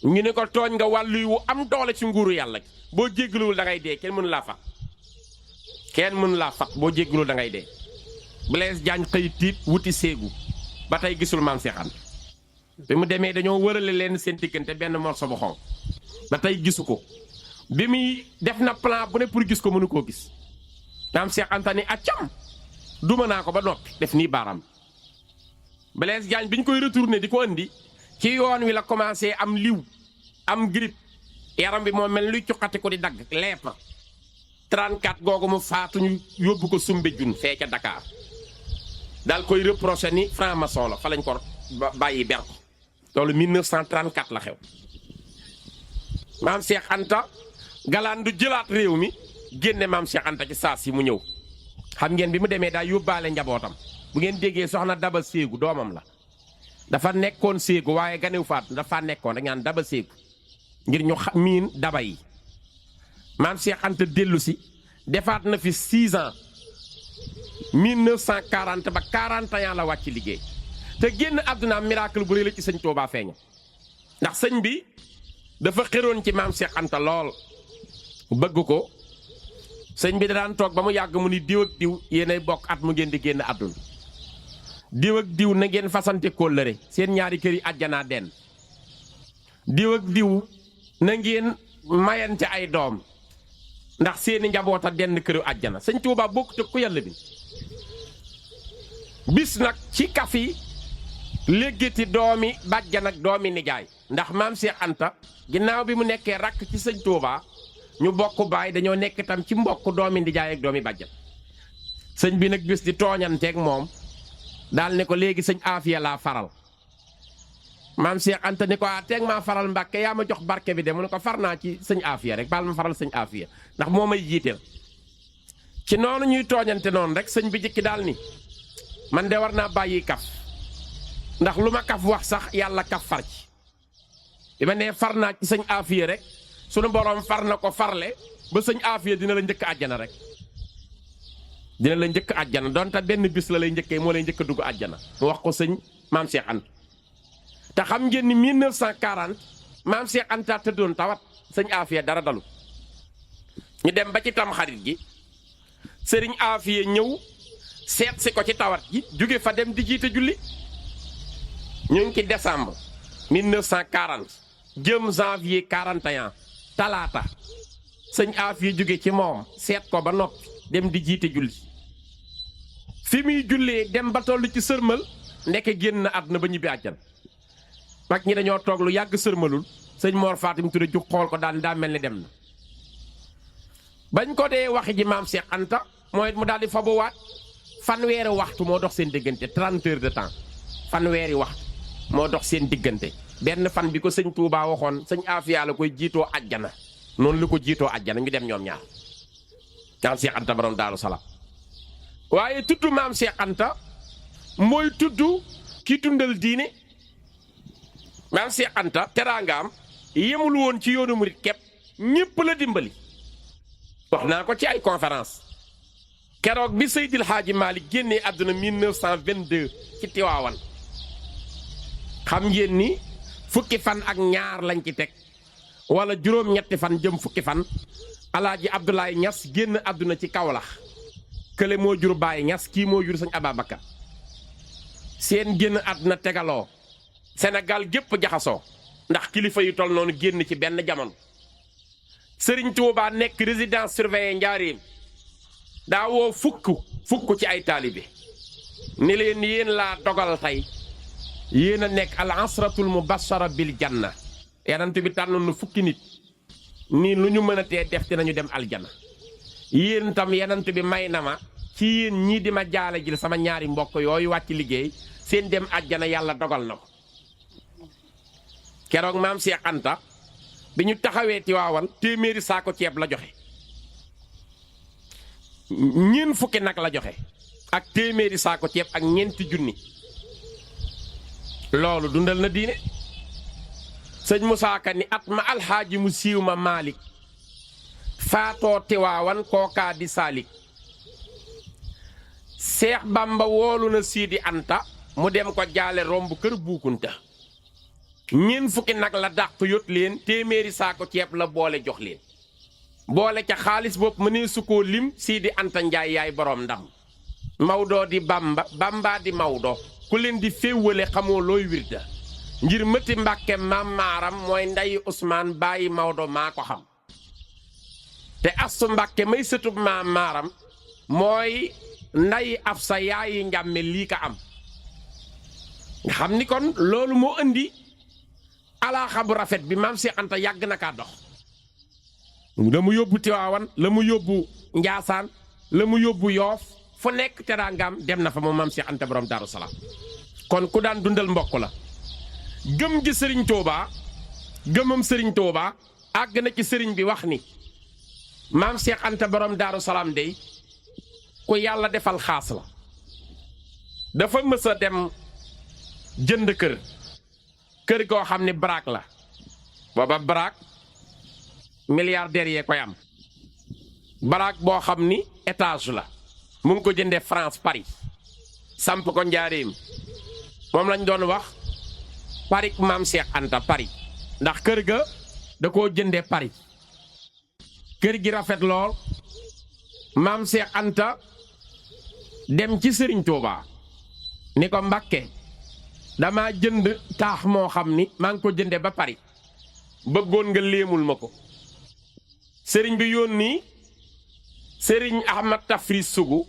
ñu ne ko tooñ nga wàlluy wu am doole ci nguuru yàlla boo jéggaluwul da ngay dee kenn mënu laa fat kenn mënu laa fat boo jéggaluwul da ngay dee. Blaise Diagne xëy tiit wuti séegu ba tey gisul maam Cheikh Anta bi mu demee dañoo wërale leen seen diggante benn morso bu xonq ba tey gisu ko. bi muy def na plan bu ne pour gis ko mënu koo gis maam Cheikh Anta ni accam duma naa ko ba noppi def nii baaraam. Blaise Diagne bi ñu koy retourné di ko andi ci yoon wi la commencé am liw am grippe yaram bi moo mel luy cuqati ko di dagg lepp 34 googu mu faatuñu yóbbu ko Soumbédioune fee ca Dakar daal koy reproché ni franc-maçon la fa lañ ko bàyyi ber ko loolu 1934 la xew. maam Cheikh Anta galaan du jëlaat réew mi génne maam Cheikh Anta ci saa si mu ñëw xam ngeen bi mu demee daa yóbbaale njabootam. bu ngeen déggee soxna Daba Séegu doomam la dafa nekkoon Séegu waaye ganew faatu dafa nekkoon rek ñaan Daba Séegu ngir ñu miin daba yi. maam Cheikh Anta dellu si defaat na fi 6 ans 1940 ba 41 la wàcc liggéey te génn àdduna miracle bu rëy la ci sëñ Touba feeña ndax sëñ bi dafa xëroon ci maam Cheikh Anta lool bëgg ko sëñ bi da daan toog ba mu yàgg mu ni diw ak diw yéenay bokk at mu ngeen di génn àdduna diw ak diw na ngeen fasante kóllëre seen ñaari kër yi àjjanaa den diw ak diw na ngeen mayante ay doom ndax seeni njaboota denn këru àjjana sëñ Tuubaa bokk te ku yàlla bi bis nag ci kafi léggati doomi bàjjan ak doomi nijaay ndax maam Cheikh Anta ginnaaw bi mu nekkee rakk ci sëñ Tuubaa ñu bokk baay dañoo nekk tam ci mbokk doomi nijaay ak doomi bàjjan sëñ bi nag bis di tooñanteeg moom daal ne ko léegi sëñ Afia laa faral maam Cheikh Anta ni ko teeg maa faral Mbàkke yaa ma jox barke bi de mu ne ko far naa ci sëñ Afia rek baal ma faral sëñ Afia ndax moo may jiiteel ci noonu ñuy tooñante noonu rek sëñ bi jëkki daal ni man de war naa bàyyi kaf ndax lu ma kaf wax sax yàlla kaf far ci bi ma nee far naa ci sëñ Afia rek sunu borom far na ko farle ba sëñ Afia dina la njëkk àjjana rek dina la njëkk àjjana donte benn bis la lay njëkkee moo lay njëkk a dugg àjjana mu wax ko sëñ maam Cheikh Anta te xam ngeen ni 1940 maam Cheikh Anta tëddoon tawat sëñ Afia dara dalu ñu dem ba ci tamxarit gi sëriñ Afia ñëw seet si ko ci tawat gi jóge fa dem di jiite julli ñu ngi ci décembre 1940 jëm janvier 41 talaata sëñ Afia jóge ci moom seet ko ba noppi dem di jiite julli fi muy jullee dem ba toll ci sërmal ndeke génn àdduna ba ñibbi àjjan mag ñi dañoo toog lu yàgg sërmalul sëñ Mor Fatim Touré jug xool ko daal daa mel ni dem na bañ ko dee waxi ji maam Cheikh Anta mooy mu daal di fabuwaat fanweeri waxtu moo dox seen diggante 30 heures de temps fanweeri waxtu moo dox seen diggante benn fan bi ko sëñ Touba waxoon sëñ Afia la koy jiitoo àjjana noonu la ko jiitoo àjjana ñu dem ñoom ñaar maam Cheikh Anta borom Daaru Salaam waaye tudd maam Cheikh Anta mooy tudd ki dundal diine maam Cheikh Anta teraangaam yemul woon ci yoonu murit képp ñépp la dimbali wax naa ko ci ay conférence keroog bi Seydil Hadji Malick génnee àdduna 1922 ci Tiwaawan xam ngeen ni fukki fan ak ñaar lañ ci teg wala juróom-ñetti fan jëm fukki fan Alaaji Abdoulaye Niass génn àdduna ci Kawlax kële moo jur Baye Niass kii moo jur sëñ Ababacar seen génn àdduna tegaloo Sénégal gépp jaxasoo ndax kilifa yu tol noonu génn ci benn jamono Serigne Touba nekk résidence surveillée Njaaréem daa woo fukk ci ay taalibe ni leen yéen laa dogal tey yéen a nekk al asratul mubashara bil janna yanant bi tànnoon na fukki nit nii lu ñu mën a tee def dinañu dem aljana yéen tam yanant bi may na ma ci yéen ñii di ma jaale jil sama ñaari mbokk yooyu wàcc liggéey seen dem aljana yàlla dogal na ko keroog maam Cheikh Anta bi ñu taxawee Tiwaawan téeméeri saako ceeb la joxe ñeen fukki nag la joxe ak téeméeri saako ceeb ak ñeenti junni loolu dundal na diine sëñ Moussa Ka ni at ma alxaaji mu siiw ma Malick faatoo Tiwaawan kookaa di Saalik Seex Bamba woolu na Sidi Anta mu dem ko jaale romb kër Buukunta ñeen fukki nag la dàq yot leen téeméeri saako ceeb la boole jox leen boole ca xaalis bopp mënee su koo lim Sidi Anta Njaay yaay boroom ndam Mawdo di Bamba Bamba di Mawdo ku leen di féewale xamoo looy wirda ngir mëti Mbàkke maam maaram mooy ndeyi Usmaan bàyyi Mawdo maa ko xam te Astu Mbàkke may sëtub maam maaram mooy ndeyi Afsa yaayi njàmme lii ka am nga xam ni kon loolu moo indi alaaxa bu rafet bi maam Seex Anta yàgg na kaa dox la mu yóbbu Tiwaawan la mu yóbbu Njaasaan la mu yóbbu Yoof fu nekk teraangaam dem na fa moom maam Seex Anta borom Daaru Salaam kon ku daan dundal mbokk la gëm gi sëriñ Touba gëmam sëriñ Touba àgg na ci sëriñ bi wax ni maam Seex Anta borom Daaru Salaam dey ku yàlla defal xaas la dafa mës a dem jënd kër goo xam ne baraak la booba baraak milliardaire yee koy am baraak boo xam ni étage la mu ngi ko jëndee France Paris samp ko njaareem moom lañ doon wax Paris maam Seex Anta Paris ndax kër ga da koo jëndee Paris kër gi rafet lool maam Seex Anta dem ci Sëriñ Tuuba ni ko Mbàkke dama jënd taax moo xam ni maa ngi ko jënde ba Paris bëggoon nga léemul ma ko sëriñ bi yónni sëriñ Ahmad Tafris Sugu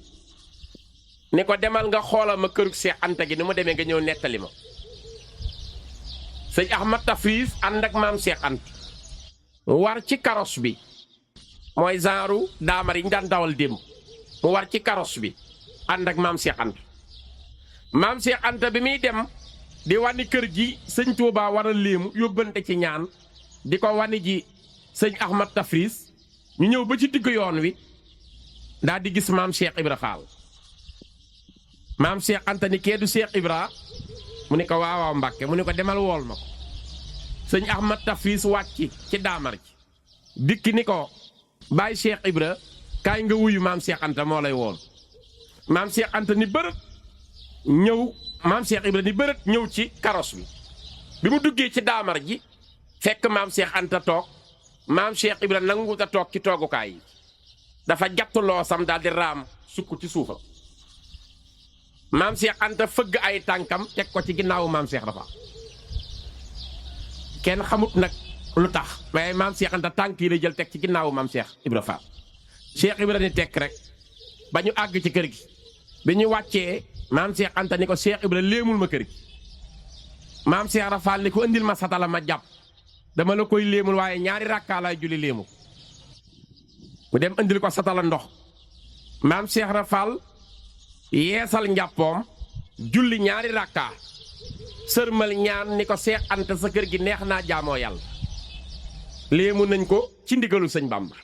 ni ko demal nga xoolal ma kërug Seex Anta gi ni mu demee nga ñëw nettali ma sëñ Ahmad Tafris ànd ak maam Seex Anta war ci karos bi mooy genre daamar yi ñu daan dawal démb mu war ci karos bi ànd ak maam Seex Anta maam Seex Anta bi muy dem di wani kër gi sëñ Tuuba war a léemu yóbbante ci ñaan di ko wani ji sëñ Ahmad Tafris ñu ñëw ba ci digg yoon wi daal di gis maam Cheikh Ibra Fall maam Cheikh Anta ni kee du Cheikh Ibra mu ne ko waawaaw Mbàkke mu ne ko demal wool ma ko sëñ Ahmad Tafris wàcc ci daamar ji dikki ni ko bàyyi Cheikh Ibra kaay nga wuyu maam Cheikh Anta moo lay wool maam Cheikh Anta ni bërët ñëw maam Cheikh Ibra ni bërët ñëw ci karos bi mu duggee ci daamar ji fekk maam Cheikh Anta toog maam Cheikh Ibra nangu ta toog ci toogukaay yi dafa jàpp loosam daal di raam sukk ci suufam maam Cheikh Anta fëgg ay tànkam teg ko ci ginnaawu maam Cheikh Rafa kenn xamut nag lu tax waaye maam Cheikh Anta tànk yi la jël teg ci ginnaawu maam Cheikh Ibra Fall Cheikh Ibra ni tekk rek ba ñu àgg ci kër gi bi ñu wàccee maam Cheikh Anta ni ko Cheikh Ibra léemul ma kër gi maam Cheikh Rafa ni ko indil ma satala ma jàpp dama la koy léemul waaye ñaari rakkaa laay julli léemu mu dem indil ko satala ndox maam Cheikh Rafa yeesal njàppoom julli ñaari rakkaa sërmal ñaan ni ko Cheikh Anta sa kër gi neex naa jaamoo yàlla léemu nañ ko ci ndigalu sëñ Bamba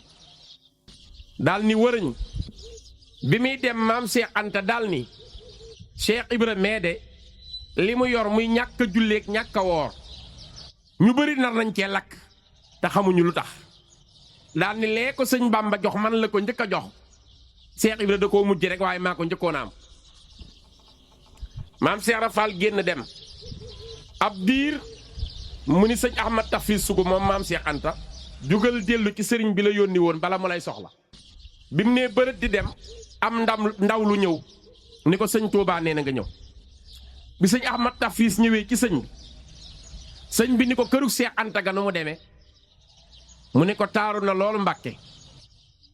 daal ni wërëñ bi muy dem maam Cheikh Anta daal ni Cheikh Ibra mee de li mu yor muy ñàkk a julleek ñàkk a woor ñu bëri nar nañ cee lakk te xamuñu lu tax daal ni lee ko sëñ Bamba jox man la ko njëkk a jox Cheikh Ibra da koo mujj rek waaye maa ko njëkkoon a am maam Cheikh Rafal génn dem ab diir mu ni sëñ Ahmad Tafis Sugu moom maam Cheikh Anta jugal dellu ci sëriñ bi la yónni woon bala mu lay soxla bi mu nee bërët di dem am ndaw lu ñëw ni ko sëñ Touba nee na nga ñëw bi sëñ Ahmad Tafis ñëwee ci sëñ bi ni ko kërug Cheikh Anta ga nu mu demee mu ni ko taaru na loolu Mbàkke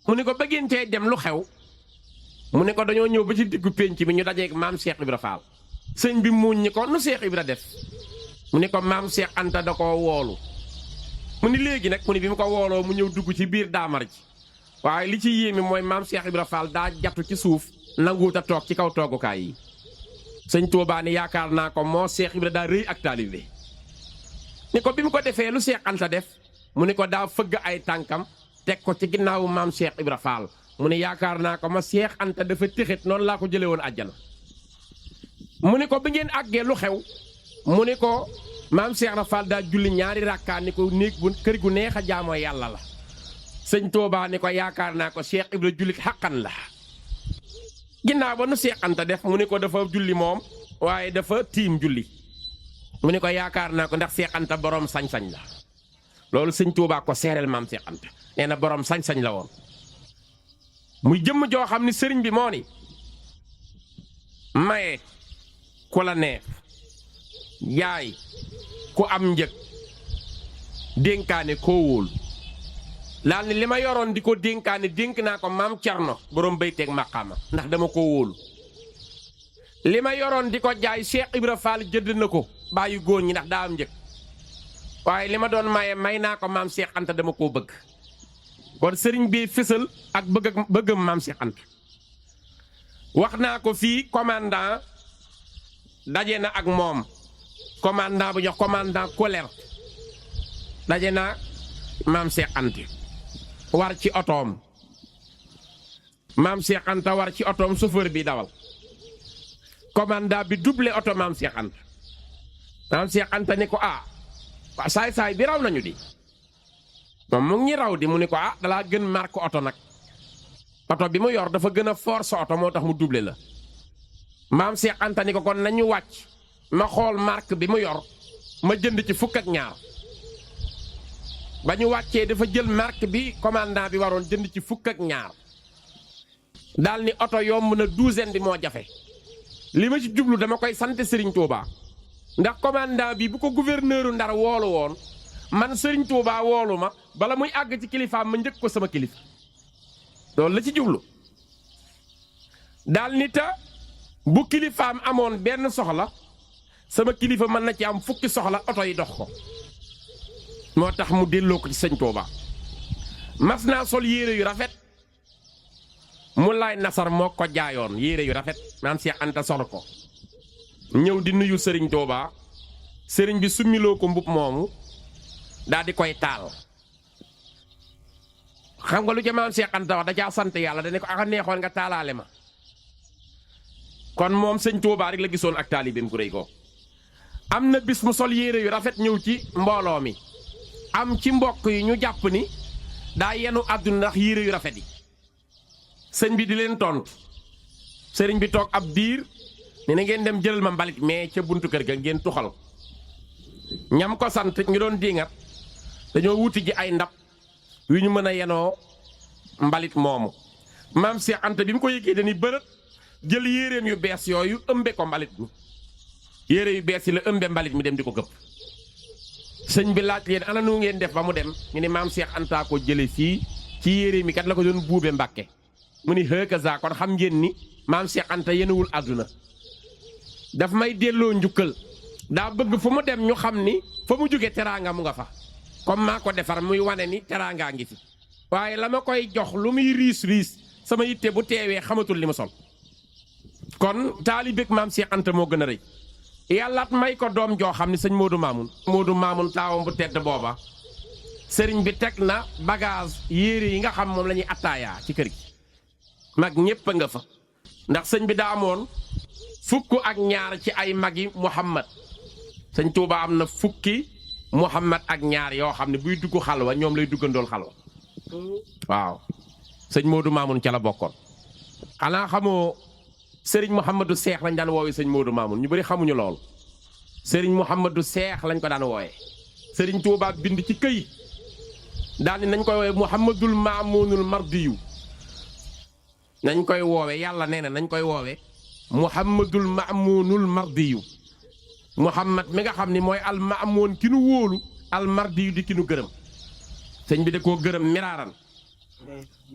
mu ni ko bëggeen cee dem lu xew mu ni ko dañoo ñëw ba ci diggu pénc bi ñu dajeeg maam Cheikh Ibra Fall sëñ bi muuñ ñi ko nu Cheikh Ibra def mu ni ko maam Cheikh Anta da koo woolu mu ni léegi nag mu ni bi mu ko wooloo mu ñëw dugg ci biir daamar ji waaye li ci yéeme mooy maam Cheikh Ibra Fall daa jattu ci suuf nanguut a toog ci kaw toogukaay yi sëñ Tuubaa ni yaakaar naa ko moo Cheikh Ibra daa rëy ak taalibe ni ko bi mu ko defee lu Cheikh Anta def mu ni ko daa fëgg ay tànkam teg ko ci ginnaawu maam Cheikh Ibra Fall mu ni yaakaar naa ko ma Cheikh Anta dafa téxit noonu laa ko jële woon àjjana mu ni ko bi ngeen àggee lu xew mu ni ko maam Cheikh Ibra Fall daa julli ñaari rakkaa ni ko néeg bu kër gu neex a jaamoo yàlla la sëñ Touba ni ko yaakaar naa ko Cheikh Ibra jullit xaqan la ginnaaw ba nu Cheikh Anta def mu ni ko dafa julli moom waaye dafa tiim julli mu ni ko yaakaar naa ko ndax Cheikh Anta borom sañ-sañ la loolu sëñ Touba ko seereel maam Cheikh Anta nee na borom sañ-sañ la woon muy jëmm joo xam ni sëriñ bi moo ni maye ku la neex yaay ku am njëg dénkaane koo wóolu laal ni li ma yoroon di ko dénkaane dénk naa ko maam Cerno borom bayteeg maqaama ndax dama ko wóolu li ma yoroon di ko jaay Cheikh Ibra Fall jënd na ko bàyyi góor ñi ndax daa am njëg waaye li ma doon maye may naa ko maam Cheikh Anta dama koo bëgg kon sëriñ bi fësal ak bëggam maam Cheikh Anta wax naa ko fii commandant daje na ak moom commandant bu jox commandant colère daje na maam Cheikh Anta war ci otoom maam Cheikh Anta war ci otoom chauffeur bi dawal commandant bi doublé oto maam Cheikh Anta maam Cheikh Anta ni ko saay-saay bi raw nañu di moom mu ngi raw di mu ni ko dalaa gën marque oto nag oto bi mu yor dafa gën a force oto moo tax mu doublé la maam Cheikh Anta ni ko kon nañu wàcc ma xool marque bi mu yor ma jënd ci fukk ak ñaar ba ñu wàccee dafa jël marque bi commandant bi waroon jënd ci fukk ak ñaar daal ni oto yomb na douzaine bi moo jafe li ma ci jublu dama koy sant Serigne Touba ndax commandant bi bu ko gouverneuru Ndar woolu woon man Serigne Touba woolu ma bala muy àgg ci kilifaam ma njëkk ko sama kilifa loolu la ci jublu daal ni ta bu kilifaam amoon benn soxla sama kilifa mën na ci am fukki soxla oto yi dox ko moo tax mu delloo ko ci sëñ Touba mas naa sol yére yu rafet mu laay nasar moo ko jaayoon yére yu rafet maam Cheikh Anta sol ko ñëw di nuyu sëriñ Touba sëriñ bi summiloo ko mbub moomu daal di koy taal xam nga lu ca maam Cheikh Anta wax da caa sant yàlla dane ko neexoon nga taalaale ma kon moom sëñ Touba rek la gisoon ak taalibeem gu rëy ko am na bis mu sol yére yu rafet ñëw ci mbooloo mi am ci mbokk yi ñu jàpp ni daa yenu àdduna ndax yére yu rafet yi sëñ bi di leen tontu sëriñ bi toog ab diir ne na ngeen dem jëlal ma mbalit mais ca buntu kër ga ngeen tuxal ñam ko sant ñu doon diingat dañoo wuti ji ay ndab yu ñu mën a yenoo mbalit moomu maam Cheikh Anta bi mu ko yëgee dañuy bërët jël yéreem yu bees yooyu ëmbe ko mbalit mi yére yu bees yi la ëmbe mbalit mi dem di ko këpp sëñ bi laaj leen ana nu ngeen def ba mu dem ñu ne maam Cheikh Anta ko jële fii ci yére mi kat la ko doon buube Mbàkke mu ni hëkasa kon xam ngeen ni maam Cheikh Anta yenuwul àdduna daf may delloo njukkal daa bëgg fu mu dem ñu xam ni fa mu jóge teraanga mu nga fa comme maa ko defar muy wane ni teraangaa ngi fi waaye la ma koy jox lu muy riis sama yitte bu teewee xamatul li mu sol kon taalibeek maam Cheikh Anta moo gën a rëy yàllaat may ko doom joo xam ne sëñ Modou Mamoun taawam bu tedd booba sëriñ bi teg na bagage yére yi nga xam moom la ñuy attaayaa ci kër gi mag ñépp a nga fa ndax sëñ bi daa amoon fukk ak ñaar ci ay magi Muhammad sëñ Touba am na fukki Muhammad ak ñaar yoo xam ne buy dugg xalwa ñoom lay duggandool xalwa waaw sëñ Modou Mamoun ca la bokkoon xanaa xamoo sëriñ Mouhamadou Seex lañ daan woowee sëñ Modou Mamoun ñu bëri xamuñu lool sëriñ Mouhamadou Seex lañ ko daan wooyee sëriñ Touba bind ci këyit daal ni nañ koy woowee Mouhamadul Mamounul Mardiyu nañ koy woowee yàlla nee na nañ koy woowee Mouhamadul Mamounul Mardiyu Mouhamad mi nga xam ni mooy al Mamoun ki nu wóolu al Mardiyu di ki nu gërëm sëñ bi da koo gërëm miraaran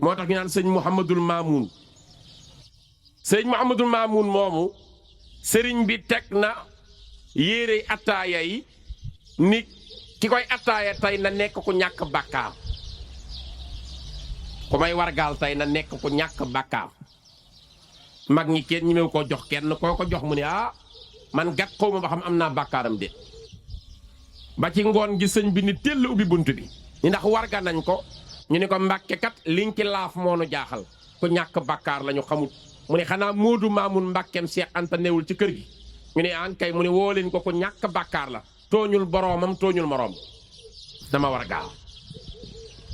moo tax ñu naan sëñ Mouhamadul Mamoun sëñ Mouhamadul Mamoun moomu sëriñ bi teg na yére attaaya yi ni ki koy attaaya tey na nekk ku ñàkk bàkkaar ku may wargaal tey na nekk ku ñàkk bàkkaar mag ñi kenn ñi mew koo jox kenn koo ko jox mu ne man gat xaw ma ba xam am naa bàkkaaram de ba ci ngoon gi sëñ bi ni teel ubbi bunt bi ni ndax warga nañ ko ñu ne ko Mbàkke kat liñ ci laaf moo nu jaaxal ku ñàkk bàkkaar lañu xamut mu ne xanaa Modou Mamoun Mbàkkeem Cheikh Anta newul ci kër gi ñu ne an kay mu ne woo leen ko ku ñàkk bàkkaar la tooñul boroomam tooñul moroom dama war gaal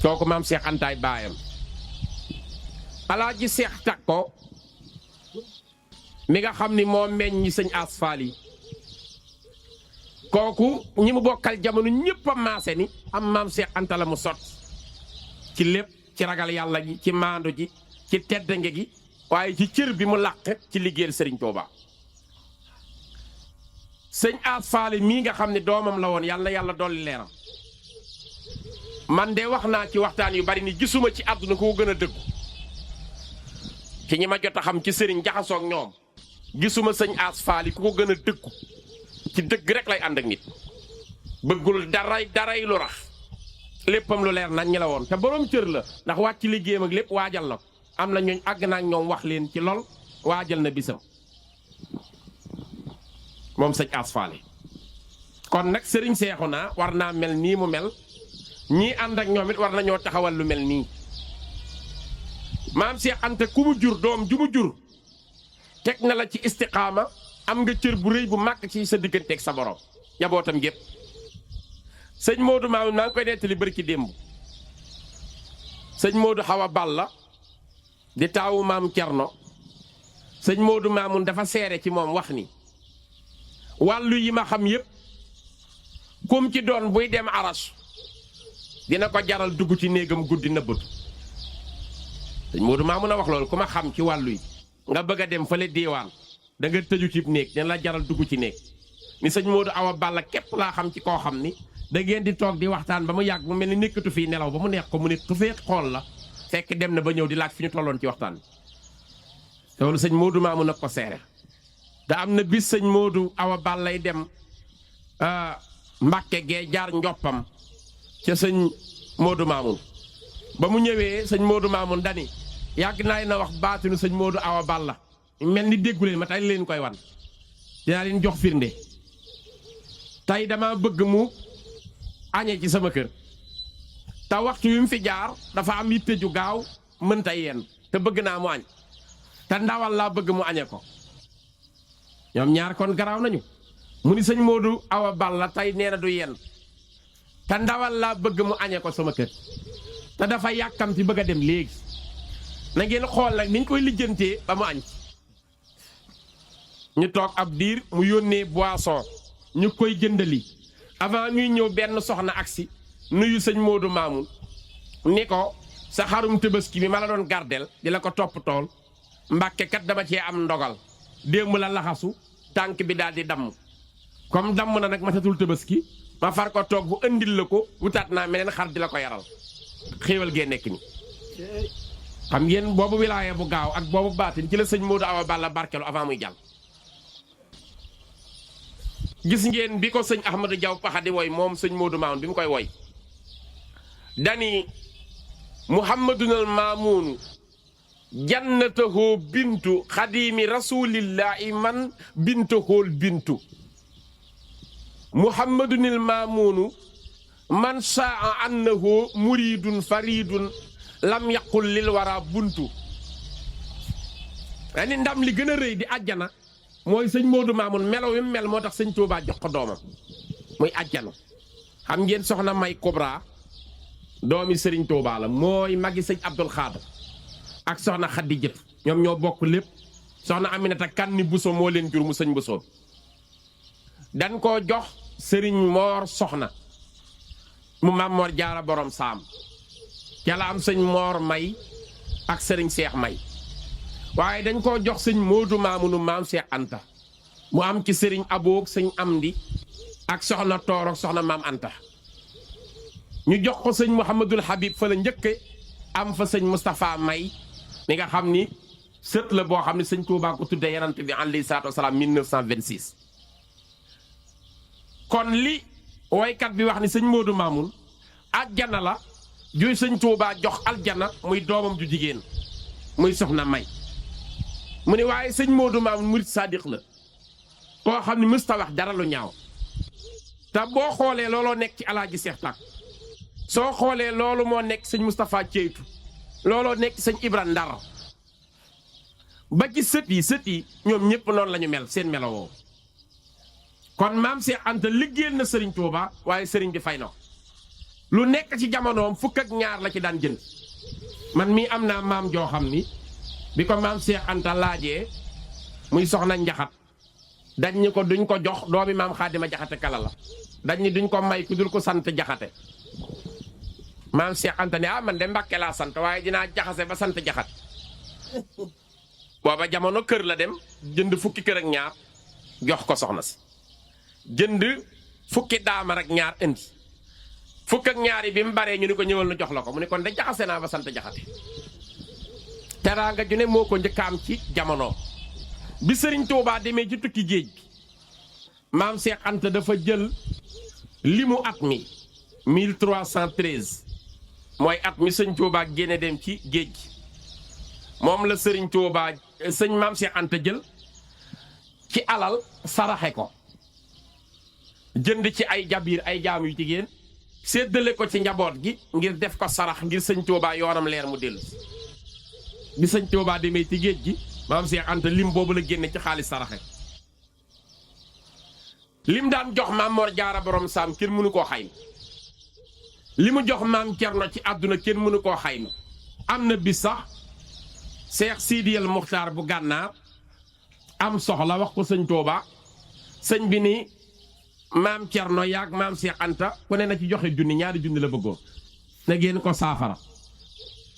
kooku maam Seex Antaay baayam. Alaaji Seex Takko mi nga xam ni moo meññi sëñ Asfaal yi kooku ñi mu bokkal jamono ñëpp a maase ni am maam Seex Anta la mu sot ci lépp, ci ragal yàlla gi, ci maandu ji, ci teddange gi, waaye ci cër bi mu làq ci liggéeyal sëriñ Tuuba. sëñ Asfaal mii nga xam ne doomam la woon yàlla na yàlla dolli leeram. man de wax naa ci waxtaan yu bari ni gisuma ci àdduna ko gën a dëggu ci ñi ma jot a xam ci sëriñ jaxasoog ñoom gisuma sëñ Asfaal ku ko gën a dëggu ci dëgg rek lay ànd ak nit bëggul daray lu rax léppam lu leer nañ ñi la woon te borom cër la ndax wàcc liggéeyam ak lépp waajal na ko am na ñooñ àgg naa ak ñoom wax leen ci lool waajal na bisam moom sëñ Asfaal kon nag sëriñ Seexuna war naa mel nii mu mel ñii ànd ak ñoom it war nañoo taxawal lu mel nii maam Seex Anta ku mu jur doom ju mu jur teg na la ci istiqaama am nga cër bu rëy bu màgg ci sa digganteeg sa borom njabootam gépp sëñ Modou Mamoun maa ngi koy nettali bari ci démb sëñ Modou Awa Balla di taawu maam Cerno sëñ Modou Mamoun dafa seere ci moom wax ni wàllu yi ma xam yépp kum ci doon buy dem aras dina ko jaral dugg ci néegam guddi nëbbatu sëñ Modou Mamoun a wax loolu ku ma xam ci wàllu yi nga bëgg a dem fële diiwaan da nga tëju ci néeg dina la jaral dugg ci néeg ni sëñ Modou Awa Balla képp laa xam ci koo xam ni da ngeen di toog di waxtaan ba mu yàgg mu mel ni nekkatu fii nelaw ba mu neex ko mu ne tufee xool la fekk dem na ba ñëw di laaj fi ñu tolloon ci waxtaan bi loolu sëñ Modou Mamoun nag ko seere da am na bis sëñ Modou Awa Balla lay dem Mbàkke gee jaar njoppam ca sëñ Modou Mamoun ba mu ñëwee sëñ Modou Mamoun dani yàgg naa leen a wax baatinu sëñ Modou Awa Balla mel ni déggu leen ma tey leen koy wan dinaa leen jox firnde tey dama bëgg mu añee ci sama kër te waxtu wi mu fi jaar dafa am yitte ju gaaw mënta yenn te bëgg naa mu añ te ndawal laa bëgg mu añee ko ñoom ñaar kon garaaw nañu mu ni sëñ Modou Awa Balla tey nee na du yenn te ndawal laa bëgg mu añee ko sama kër te dafa yàkkamti bëgg a dem léegi na ngeen xool nag niñ koy lijjantee ba mu añ ñu toog ab diir mu yónnee boisson ñu koy jëndali avant ñuy ñëw benn soxna agsi nuyu sëñ Modou Mamoun ni ko sa xarum Tabaski bi ma la doon gardel di la ko topp tool Mbàkke kat dama cee am ndogal démb la laxasu tànk bi daal di damm comme damm na nag matatul Tabaski ma far ko toog bu andil la ko wutaat naa meneen xar di la ko yaral xéewal gee nekk ni xam ngeen boobu wilaaya bu gaaw ak boobu baatin ci la sëñ Modou Awa Balla barkelu avant muy jàll gis ngeen bi ko sëñ Ahmadou Diaw Paxa di woy moom sëñ Modou Mamoun bi mu koy woy dani Muhammadunal Mamounu jannatahoo bintu xadimi rasulillahi man bintahool bintu Muhammadunil Mamounu man saa annahu muridun faridun lam yaqul lil wara buntu dani ndam li gën a rëy di àjjana mooy sëñ Modou Mamoun melo wi mel moo tax sëñ Touba jox ko doomam muy àjjana xam ngeen soxna May Kubra doomi sëriñ Touba la mooy magi sëñ Abdul Xaadir ak soxna Xaddi Jët ñoom ñoo bokk lépp soxna Aminata Kanni Buso moo leen jur mu sëñ Buso dan koo jox sëriñ Moor soxna mu Maam Moor Jaara borom saam ca la am sëñ Moor May ak sëriñ Seex May waaye dañ koo jox sëñ Modou Mamounu maam Seex Anta mu am ci sëriñ Aboog sëñ Amdi ak soxna Toor ak soxna maam Anta ñu jox ko sëñ Mouhamadul Habib fa la njëkke am fa sëñ Moustapha May mi nga xam ni sët la boo xam ne sëñ Touba ko tudde Yonent bi alayhi salaatu wasalaam 1926 kon li woykat bi wax ni sëñ Modou Mamoun aljana la juy sëñ Touba jox aljana muy doomam ju jigéen muy soxna May mu ne waaye sëñ Modou Mamoun murit sadiq la koo xam ne mësta wax dara lu ñaaw te boo xoolee looloo nekk ci alaaji Seex Tàkk soo xoolee loolu moo nekk sëñ Moustapha Ceytu looloo nekk sëñ Ibra Ndar ba ci sët yi ñoom ñëpp noonu la ñu mel seen melo woowu kon maam Seex Anta liggéeyal na sëriñ Touba waaye sëriñ bi fay na ko lu nekk ci jamonoom fukk ak ñaar la ci daan jënd man mii am naa maam joo xam ni bi ko maam Cheikh Anta laajee muy soxna njaxat dañ ñu ko duñ ko jox doomi maam Xaadima Jaxate Kala la dañ ni duñ ko may ku dul ko sant jaxate maam Cheikh Anta ne man de Mbàkke laa sant waaye dinaa jaxase ba sant jaxat booba jamono kër la dem jënd fukki kër ak ñaar jox ko soxna si jënd fukki daamar ak ñaar indi fukk ak ñaar yi bi mu baree ñu ni ko ñëwal na jox la ko mu ne kon de jaxase naa ba sant jaxate teraanga ju ne moo ko njëkk am ci jamono bi Sëriñ Tuubaa demee ci tukki géej bi maam Cheikh Anta dafa jël limu at mi 1313 mooy at mi sëñ Tuubaa génne dem ci géej gi moom la Sëriñ Tuubaa sëñ maam Cheikh Anta jël ci alal saraxe ko jënd ci ay jabiir ay jaam yu jigéen séddale ko ci njaboot gi ngir def ko sarax ngir sëñ Tuubaa yoonam leer mu dellu bi sëñ Tuubaa demee ci géej gi maam Cheikh Anta lim boobu la génne ci xaalis saraxe lim daan jox maam Mor Jaara borom saam kenn mënu koo xayma li mu jox maam Cerno ci àdduna kenn mënu koo xayma am na bis sax Cheikh Sidiyal Muxtaar bu gànnaar am soxla wax ko sëñ Tuubaa sëñ bi ni maam Cerno yaag maam Cheikh Anta ku ne na ci joxe junni ñaari junni la bëggoon na génn ko saafara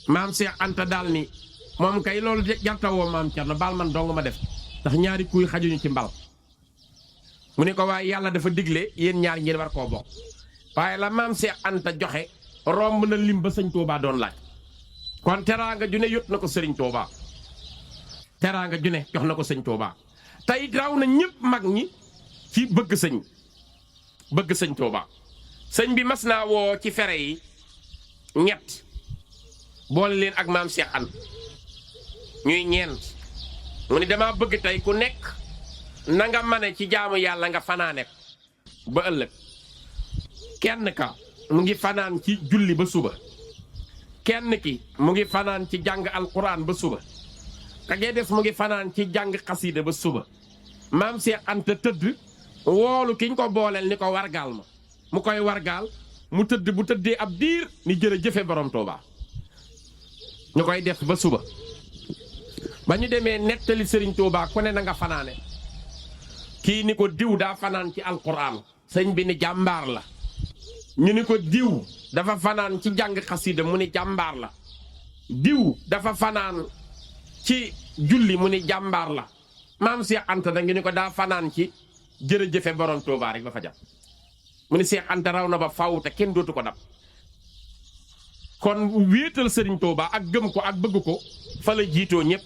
maam Cheikh Anta daal ni moom kay loolu jartawoo maam Cerno baal man dong ma def ndax ñaari kuy xajuñu ci mbal mu ne ko waaye yàlla dafa digle yéen ñaar ngeen war koo bokk waaye la maam Cheikh Anta joxe romb na lim ba sëñ Tuubaa doon laaj kon teraanga ju ne yot na ko sëriñ Tuubaa teraanga ju ne jox na ko sëñ Tuubaa tey raw na ñëpp mag ñi ci bëgg sëñ Tuubaa sëñ bi mas naa woo ci fere yi ñett boole leen ak maam Cheikh Anta ñuy ñeent mu ni dama bëgg tey ku nekk na nga mane ci jaamu yàlla nga fanaane ko ba ëllëg kenn ka mu ngi fanaan ci julli ba suba kenn ki mu ngi fanaan ci jàng alquran ba suba ka gee des mu ngi fanaan ci jàng xasiida ba suba maam Cheikh Anta tëdd woolu kiñ ko booleel ni ko wargaal ma mu koy wargaal mu tëdd bu tëddee ab diir ni jërëjëfe borom Tuubaa ñu koy def ba suba ba ñu demee nettali Sëriñ Tuubaa ku ne na nga fanaane kii ni ko diw daa fanaan ci alquran sëñ bi ni jàmbaar la ñu ni ko diw dafa fanaan ci jàng xasida mu ni jàmbaar la diw dafa fanaan ci julli mu ni jàmbaar la maam Cheikh Anta da ngi ni ko daa fanaan ci jërëjëfe borom Tuubaa rek ba fa jàpp mu ni Cheikh Anta raw na ba faw te kenn dootu ko dab kon wéetal Sëriñ Tuubaa ak gëm ko ak bëgg ko fa la jiitoo ñëpp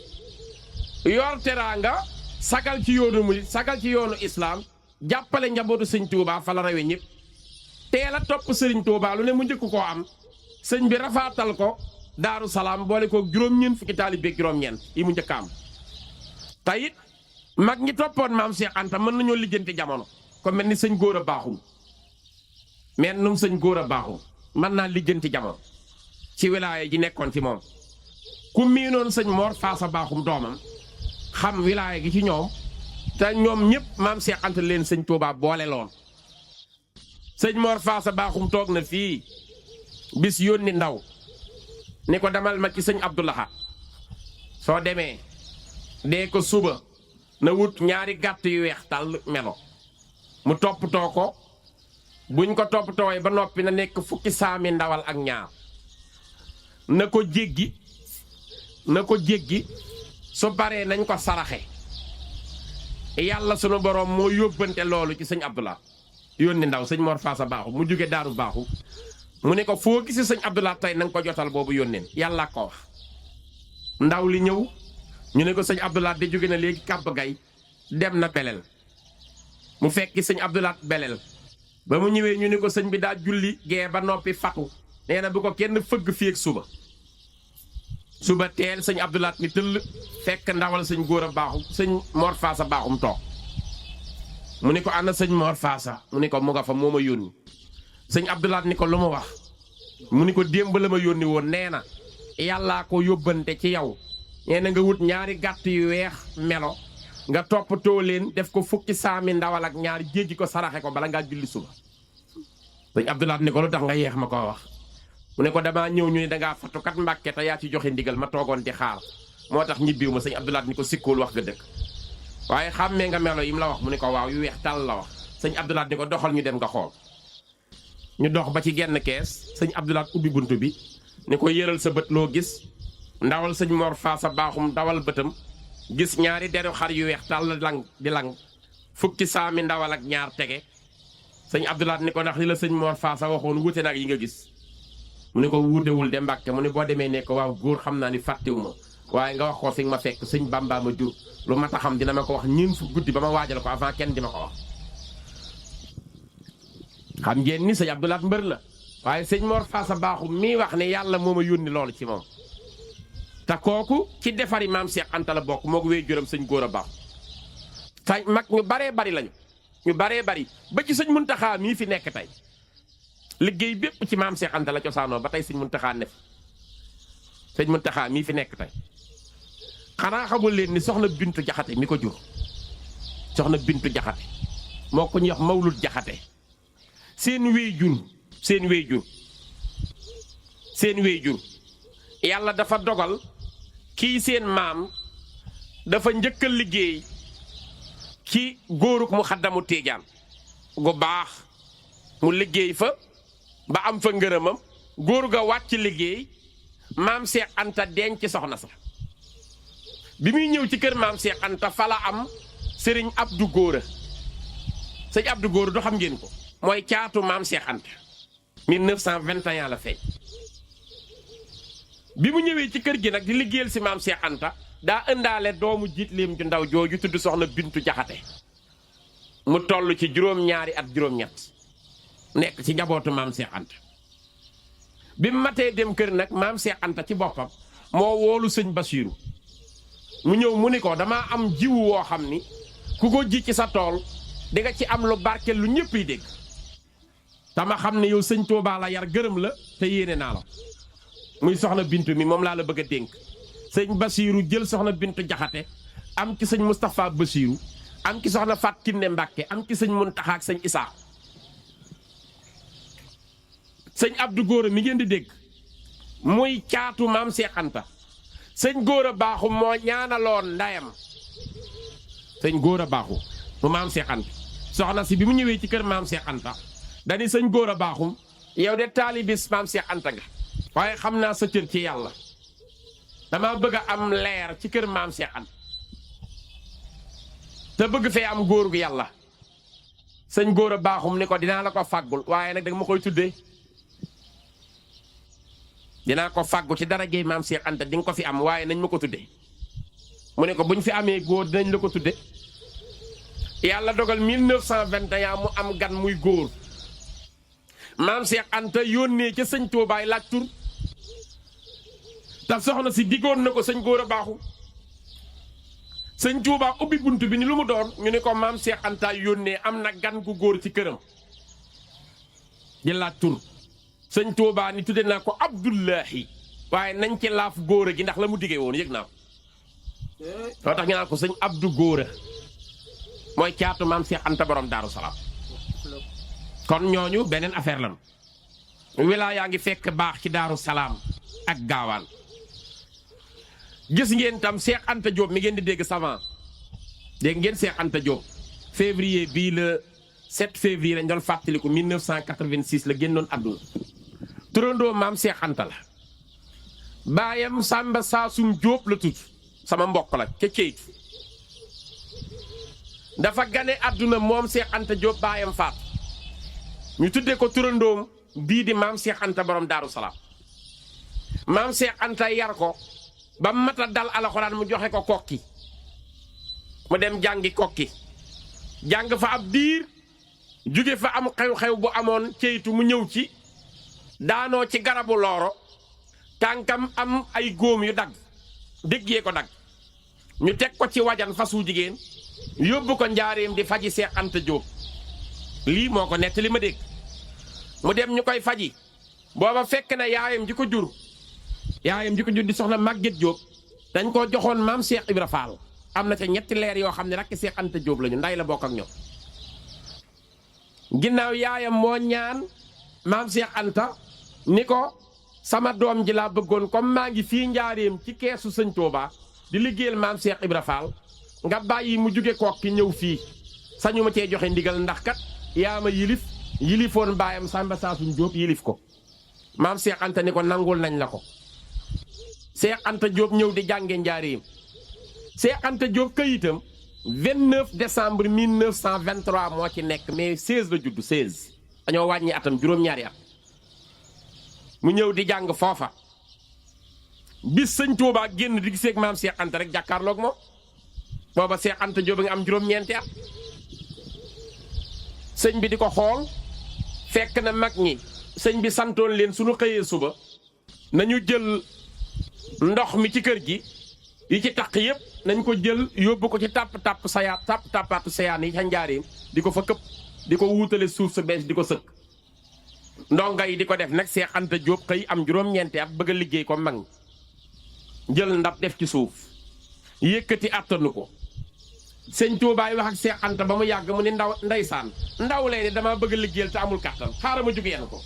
yor teraanga sagal ci yoonu murit sagal ci yoonu islaam jàppale njabootu sëñ Tuubaa fa la rawe ñëpp teel a topp Sëriñ Tuubaa lu ne mu njëkk koo am sëñ bi rafaatal ko Daaru Salaam boole ko juróom-ñeent fukki taalibe juróom-ñeent yi mu njëkk a am tayit mag ñi toppoon maam Cheikh Anta mën nañoo lijjanti jamono ko mel ni sëñ góor a baaxum mel num sëñ góor a baaxum mën naa lijjanti jamono ci wilaaya ji nekkoon ci moom ku miinoon sëñ Mor Faasa baaxum doomam xam wilaaya gi ci ñoom te ñoom ñëpp maam Cheikh Anta leen sëñ Tuubaa boole loon sëñ Mor Faasa baaxum toog na fii bis yónni ndaw ni ko demal ma ci sëñ Abdou Lahad soo demee dee ko suba na wut ñaari gàtt yu weex tàll melo mu toppatoo ko buñ ko toppatooy ba noppi na nekk fukki saami ndawal ak ñaar na ko jéggi su baree nañ ko saraxe yàlla sunu borom moo yóbbante loolu ci sëñ Abdou Lahad yónni ndaw sëñ Mor Faasa baaxu mu jóge daaru baaxu mu ne ko foo gisi sëñ Abdou Lahad tey na nga ko jotal boobu yónneen yàlla ko wax ndaw li ñëw ñu ne ko sëñ Abdou Lahad di jóge na léegi kàbb gay dem na belel mu fekki sëñ Abdou Lahad belel ba mu ñëwee ñu ne ko sëñ bi daa julli gee ba noppi fatu nee na bu ko kenn fëgg fii ak suba teel sëñ Abdou Lahad ni tëll fekk ndawal sëñ góor a baaxu sëñ Mor Faasa baaxum toog mu ne ko ana sëñ Mor Faasa mu ne ko mu nga fa moo ma yónni sëñ Abdou Lahad ni ko lu ma wax mu ni ko démb la ma yónni woon nee na yàllaa ko yóbbante ci yow nee na nga wut ñaari gàtt yu weex melo nga toppatoo leen def ko fukki saami ndawal ak ñaar jéggi ko saraxe ko bala ngaa julli suba sëñ Abdoulaat ni ko lu tax nga yeex ma koo wax mu ne ko damaa ñëw ñu ne dangaa fatukat Mbàkke te yaa ci joxe ndigal ma toogoon di xaar moo tax ñibbiwu ma. sëñ Abdoulaat ni ko sikkuwul wax nga dëgg waaye xàmmee nga melo yi mu la wax mu ne ko waaw yu weex tàll la wax. sëñ Abdoulaat ni ko doxal ñu dem nga xool. ñu dox ba ci genn kees sëñ Abdoulaat ubbi bunt bi ni ko yëral sa bët loo gis. ndawal sëñ Mor Faasa baaxum dawal bëtam gis ñaari deru xar yu weex tàll di lang fukki saami ndawal ak ñaar tege. sëñ Abdoulaat ni ko ndax li la sëñ Mor Faasa waxoon wuute nag yi nga gis mu ne ko wuutewul de Mbàkke mu ne boo demee ne ko waaw góor xam naa ni fàttewu ma waaye nga wax ko fi ma fekk sëñ Bamba ma jur lu ma taxam dina ma ko wax ñeen fu guddi ba ma waajal ko avant kenn di ma ko wax. xam ngeen ni sëñ Abdoulaat mbër la waaye sëñ Mor Faasa baaxum mii wax ne yàlla moo ma yónni loolu ci moom te kooku ci defari maam Cheikh Anta la bokk moo ko wéy juram sëñ góor a baax tay mag ñu baree bari lañu ñu baree bari ba ci sëñ Muntaxa mii fi nekk tey liggéey bépp ci maam Cheikh Anta la cosaanoo ba tey sëñ Muntaxa ne sëñ Muntaxa mii fi nekk tey xanaa xamul leen ni soxna Bintu Jaxate mi ko jur soxna Bintu Jaxate moo ko ñuy wax Mawlud Jaxate seen wéyjur yàlla dafa dogal kii seen maam dafa njëkk a liggéey ci góoruk mu xaddamu Tiijaan gu baax mu liggéey fa ba am fa ngërëmam góor ga wàcc liggéey maam Cheikh Anta denc ci soxna sa bi muy ñëw ci kër maam Cheikh Anta fa la am sëriñ Abdou Góora sëñ Abdou Góora du xam ngeen ko mooy caatu maam Cheikh Anta 1921 la feeñ bi mu ñëwee ci kër gi nag di liggéeyal si maam Cheikh Anta daa ëndaale doomu jiitleem ju ndaw jooju tudd soxna Bintu Jaxate mu toll ci juróom-ñaari at juróom-ñett nekk ci njabootu maam Cheikh Anta bi mu matee dem kër nag maam Cheikh Anta ci boppam moo woolu sëñ Basiiru mu ñëw mu ni ko damaa am jiwu woo xam ni ku ko ji ci sa tool di nga ci am lu barkeel lu ñëpp yi dégg dama xam ne yow sëñ Tuubaa la yar gërëm la te yéene naa la muy soxna Bintu mi moom laa la bëgg a dénk sëñ Basiiru jël soxna Bintu Jaxate am ci sëñ Moustapha Basiiru am ci soxna Fat Kinne Mbàkke am ci sëñ Muntaxa ak sëñ Isaa sëñ Abdou Góora mi ngeen di dégg muy caatu maam Cheikh Anta sëñ Góora Baaxu moo ñaanaloon ndayam sëñ Góora Baaxu mu maam Cheikh Anta soxna si bi mu ñëwee ci kër maam Cheikh Anta dani sëñ Góora Baaxum yow de taalibis maam Cheikh Anta nga waaye xam naa sa cër ci yàlla dama bëgg a am leer ci kër maam Cheikh Anta te bëgg fee am góor gu yàlla sëñ Góora Baaxum ni ko dinaa la ko fàggul waaye nag danga ma koy tuddee dinaa ko fàggu ci dara géey maam Cheikh Anta di nga ko fi am waaye nañ ma ko tuddee mu ne ko buñ fi amee góor dinañ la ko tudde yàlla dogal 1921 mu am gan muy góor maam Cheikh Anta yónnee ca sëñ Tuubaay laaj tur te soxna si diggoon na ko sëñ Góora Baaxu sëñ Tuubaa ubbi bunt bi ni lu mu doon ñu ne ko maam Cheikh Anta yónnee am na gan gu góor ci këram di laaj tur sëñ Tuubaa ni tudde naa ko Abdullahi waaye nañ ci laaf góora gi ndax la mu diggee woon yëg naa ko loo tax ñu naan ko sëñ Abdou Góora mooy caatu maam Cheikh Anta borom Daaru Salaam kon ñooñu beneen affaire lan wilaa yaa ngi fekk baax ci Daaru Salaam ak gaawaan gis ngeen tam Cheikh Anta Diop mi ngeen di dégg savant dégg ngeen Cheikh Anta Diop février bii le 7 février lañ doon fàttaliku 1986 la génnoon àdduna turandoo maam Cheikh Anta la baayam Samba Saasum Diop la tudd sama mbokk la ca Ceytu dafa gane àdduna moom Cheikh Anta Diop baayam faat ñu tuddee ko turandoom bii di maam Cheikh Anta borom Daaru Salaam maam Cheikh Anta yar ko ba mata dal alxuraan mu joxe ko kokki mu dem jàngi kokki jàng fa ab diir jóge fa am xew-xew bu amoon Ceytu mu ñëw ci daanoo ci garabu looro tànkam am ay góom yu dagg déggee ko dagg ñu teg ko ci wajan fasu jigéen yóbbu ko njaareem di faji Cheikh Anta Diop lii moo ko nettali ma dégg mu dem ñu koy faji booba fekk na yaayam ji ko jur di soxna Maguette Diop dañ ko joxoon maam Cheikh Ibra Fall am na ca ñetti leer yoo xam ne rakk Cheikh Anta Diop lañu nday la bokk ak ñoom ginnaaw yaayam moo ñaan maam Cheikh Anta ni ko sama doom ji laa bëggoon comme maa ngi fii njaareem ci keesu sëñ Touba di liggéeyal maam Cheikh Ibra Fall nga bàyyi mu jóge Kokki ñëw fii sañu ma cee joxe ndigal ndax kat yaa ma yilifoon baayam Samba Saasum Diop yilif ko maam Cheikh Anta ni ko nangul nañ la ko. Cheikh Anta Diop ñëw di jànge njaareem Cheikh Anta Diop këyitam 29 décembre 1923 moo ci nekk mais 16 la judd 16 dañoo wàññi atam juróom-ñaari at mu ñëw di jàng foofa bis sëñ Touba génn di gisee ak maam Cheikh Anta rek jàkkaarloog moom booba Cheikh Anta Diop nga am juróom-ñeenti at sëñ bi di ko xool fekk na mag ñi sëñ bi santoon leen suñu xëyee suba nañu jël ndox mi ci kër gi yi ci taq yëpp nañ ko jël yóbbu ko ci tàppaatu sayaan yi ca njaareem di ko fa këpp di ko wuutale suuf sa bees di ko sëkk ndonga yi di ko def nag Cheikh Anta Diop xëy am juróom-ñeenti at bëgg a liggéey ko mag jël ndab def ci suuf yëkkati attanu ko sëñ Touba wax ak Cheikh Anta ba mu yàgg mu ni ndeysaan ndaw lay ne dama bëgg a liggéeyal te amul kàttan xaaral ma jóge yenn ko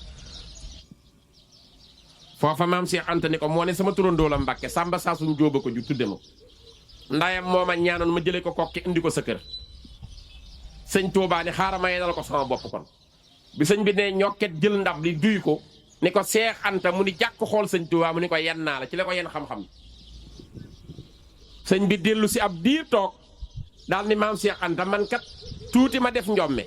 foofa maam Cheikh Anta ni ko moo ne sama turandoo la Mbàkke Samba Saasum Jóoba ko ju tudde ma ndayam moo ma ñaanoon ma jëlee ko Kokki indi ko sa kër sëñ Touba ni xaaral ma yenal ko sama bopp kon bi sëñ bi ne ñokket jël ndab li duy ko ni ko Cheikh Anta mu ni jàkk xool sëñ Touba mu ni ko yen naa la ci la ko yenn xam-xam sëñ bi dellu si ab diir toog daal ni maam Cheikh Anta man kat tuuti ma def njomme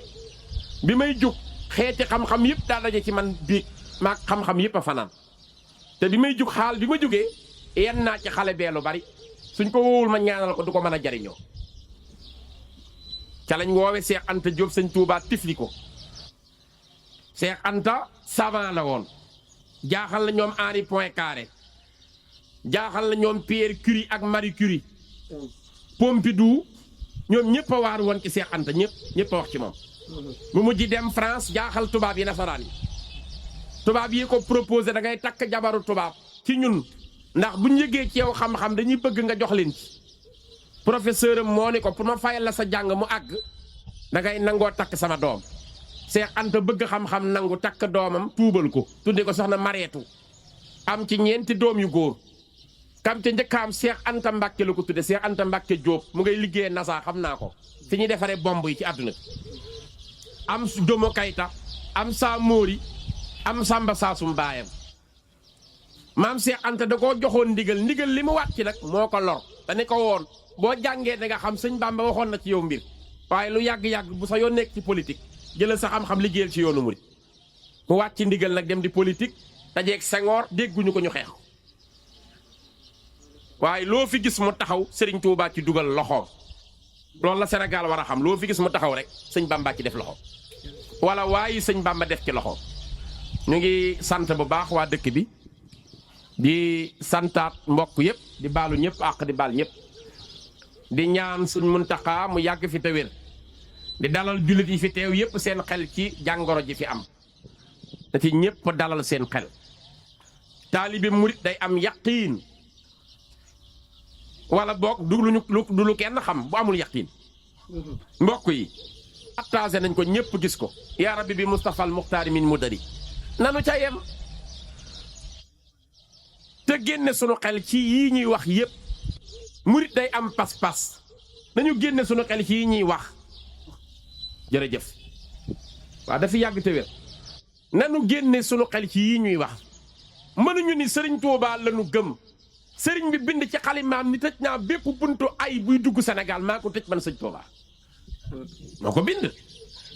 bi may jug xeeti xam-xam yëpp daa daje ci man biig maag xam-xam yëpp a fanaan te bi may jug xaal bi ma jógee yenn naa ci xale bee lu bari suñ ko woowul ma ñaanal ko du ko mën a jariñoo ca lañ woowe Cheikh Anta Diop sëñ Touba tifli ko Cheikh Anta savant la woon jaaxal la ñoom Henri Poincaré jaaxal la ñoom Pierre Curie ak Marie Curie Pompidou ñoom ñëpp a waar woon ci Cheikh Anta ñëpp a wax ci moom mu mujj dem France jaaxal tubaab yi nasaraan yi tubaab yi ko proposé da ngay takk jabaru tubaab ci ñun ndax buñ yëgee ci yow xam-xam dañuy bëgg nga jox leen ci professeur am moo ni ko pour ma fayal la sa jàng mu àgg da ngay nangoo takk sama doom Cheikh Anta bëgg xam-xam nangu takk doomam tuubal ko tudde ko soxna Mareetu am ci ñeenti doom yu góor kam ca njëkkaam Cheikh Anta Mbàkke la ko tudde Cheikh Anta Mbàkke Diop mu ngay liggéeyee NASA xam naa ko fi ñuy defaree bomb yi ci àdduna am Domo Kayta am saa Móori am Samba Saasum baayam maam Cheikh Anta da koo joxoon ndigal li mu wàcc nag moo ko lor te ni ko woon boo jàngee da nga xam sëñ Bamba waxoon na ci yow mbir waaye lu yàgg-yàgg bu sa yoon nekk ci politique jëlal sa xam-xam liggéeyal ci yoonu murit mu wàcc ndigal nag dem di politique dajeeg Senghor dégguñu ko ñu xeex waaye loo fi gis mu taxaw Serigne Touba ci dugal loxoom loolu la Sénégal war a xam loo fi gis mu taxaw rek sëñ Bamba ci def loxoom wala waaye sëñ Bamba def ci loxoom ñu ngi sant bu baax waa dëkk bi di santaat mbokk yëpp di baalu ñëpp àq di baal ñëpp di ñaan suñ Muntaxa mu yàgg fi te wér di dalal jullit yi fi teew yëpp seen xel ci jàngoro ji fi am da ci ñëpp dalal seen xel taalibe murit day am yaqiin wala boog du lu kenn xam bu amul yaqiin mbokk yi partagé nañ ko ñëpp gis ko yaa rabbi bi Mustafa al Muxtaari min mudari nanu ca yem te génne sunu xel ci yii ñuy wax yëpp murit day am pas-pas nañu génne sunu xel ci yii ñuy wax jërëjëf waaw dafa yàgg te wér nanu génne sunu xel ci yii ñuy wax mënuñu ni sëriñ Touba lañu gëm sëriñ bi bind ci xalimaam ni tëj naa bépp buntu ay buy dugg Sénégal maa ko tëj man sëñ Touba moo ko bind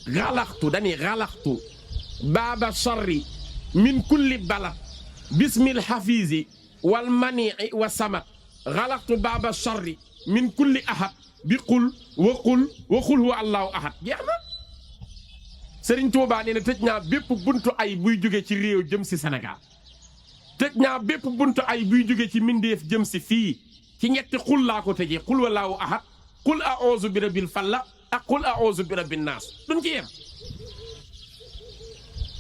xalaxtu dañuy xalaxtu baaba sorri min kulli balat bismil hafizi wal manii wa samat xalaxtu baaba sorri min kulli ahad bi qul wa qul huwa allahu ahad jeex na sëriñ Touba nee na tëj naa bépp buntu ay buy jóge ci réew jëm si Sénégal tëj naa bépp buntu ay buy jóge ci mindeef jëm si fii ci ñetti xul laa ko tëjee qul wallahu ahad qul a'uuzu bi rabbil falaq ak qul a'uuzu bi rabbin naas duñ ci yem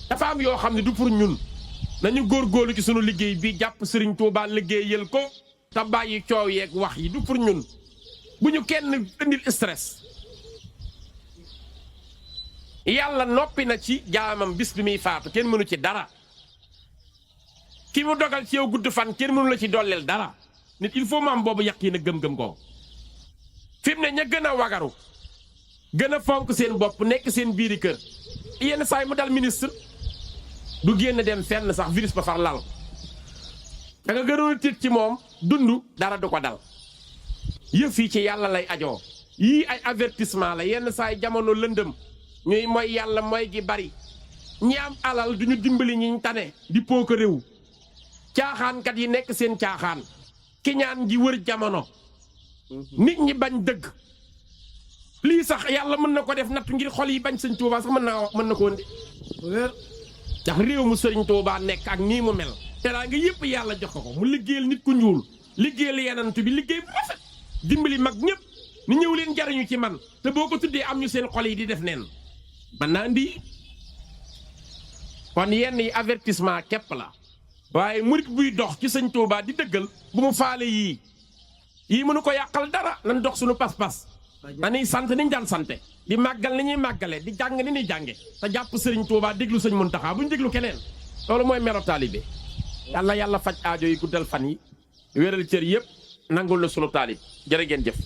dafa am yoo xam ne du pour ñun nañu góorgóorlu ci sunu liggéey bi jàpp sëriñ Touba liggéeyal ko te bàyyi coow yeeg wax yi du pour ñun bu ñu kenn indil stress yàlla noppi na ci jaamam bis bi muy faatu kenn mënu ci dara ki mu dogal ci yow gudd fan kenn mënu la ci dolleel dara nit il faut mu am boobu yaqiin a gëm-gëm ko fi mu ne ña gën a wagaru gën a fonk seen bopp nekk seen biiri kër yenn saay mu dal ministre du génn dem fenn sax virus ba far lal da nga gënoon tiit ci moom dund dara du ko dal yëf yi ci yàlla lay ajoo yii ay avertissement la yenn saay jamono lëndëm ñuy mooy yàlla mooy gi bari ñi am alal duñu dimbali ñiñ tane di pooka réew caaxaankat yi nekk seen caaxaan kiñaan ji wër jamono nit ñi bañ dëgg lii sax yàlla mën na ko def nattu ngir xol yi bañ sëñ Tuubaa sax mën na ko indi ndax réew mu sëriñ Tuubaa nekk ak nii mu mel te daa nga yëpp yàlla jox ko mu liggéeyal nit ku ñuul liggéeyal yenant bi liggéey bu rafet dimbali mag ñëpp ni ñëw leen jariñu ci man te boo ko tuddee am ñu seen xol yi di def neen man naa indi kon yenn yi avertissement képp la waaye murit buy dox ci sëñ Tuubaa di dëggal bu mu faale yii mënu ko yàqal dara nan dox suñu pas-pas dañuy sant niñ daan sante di màggal ni ñuy màggale di jàng ni ñuy jànge te jàpp sëriñ Tuubaa déglu sëñ Muntaxaa bu ñu déglu keneen loolu mooy melo taalibe yàlla faj aajo yi guddal fan yi wéral cër yëpp nangul la sunu taalib jërë ngeen jëf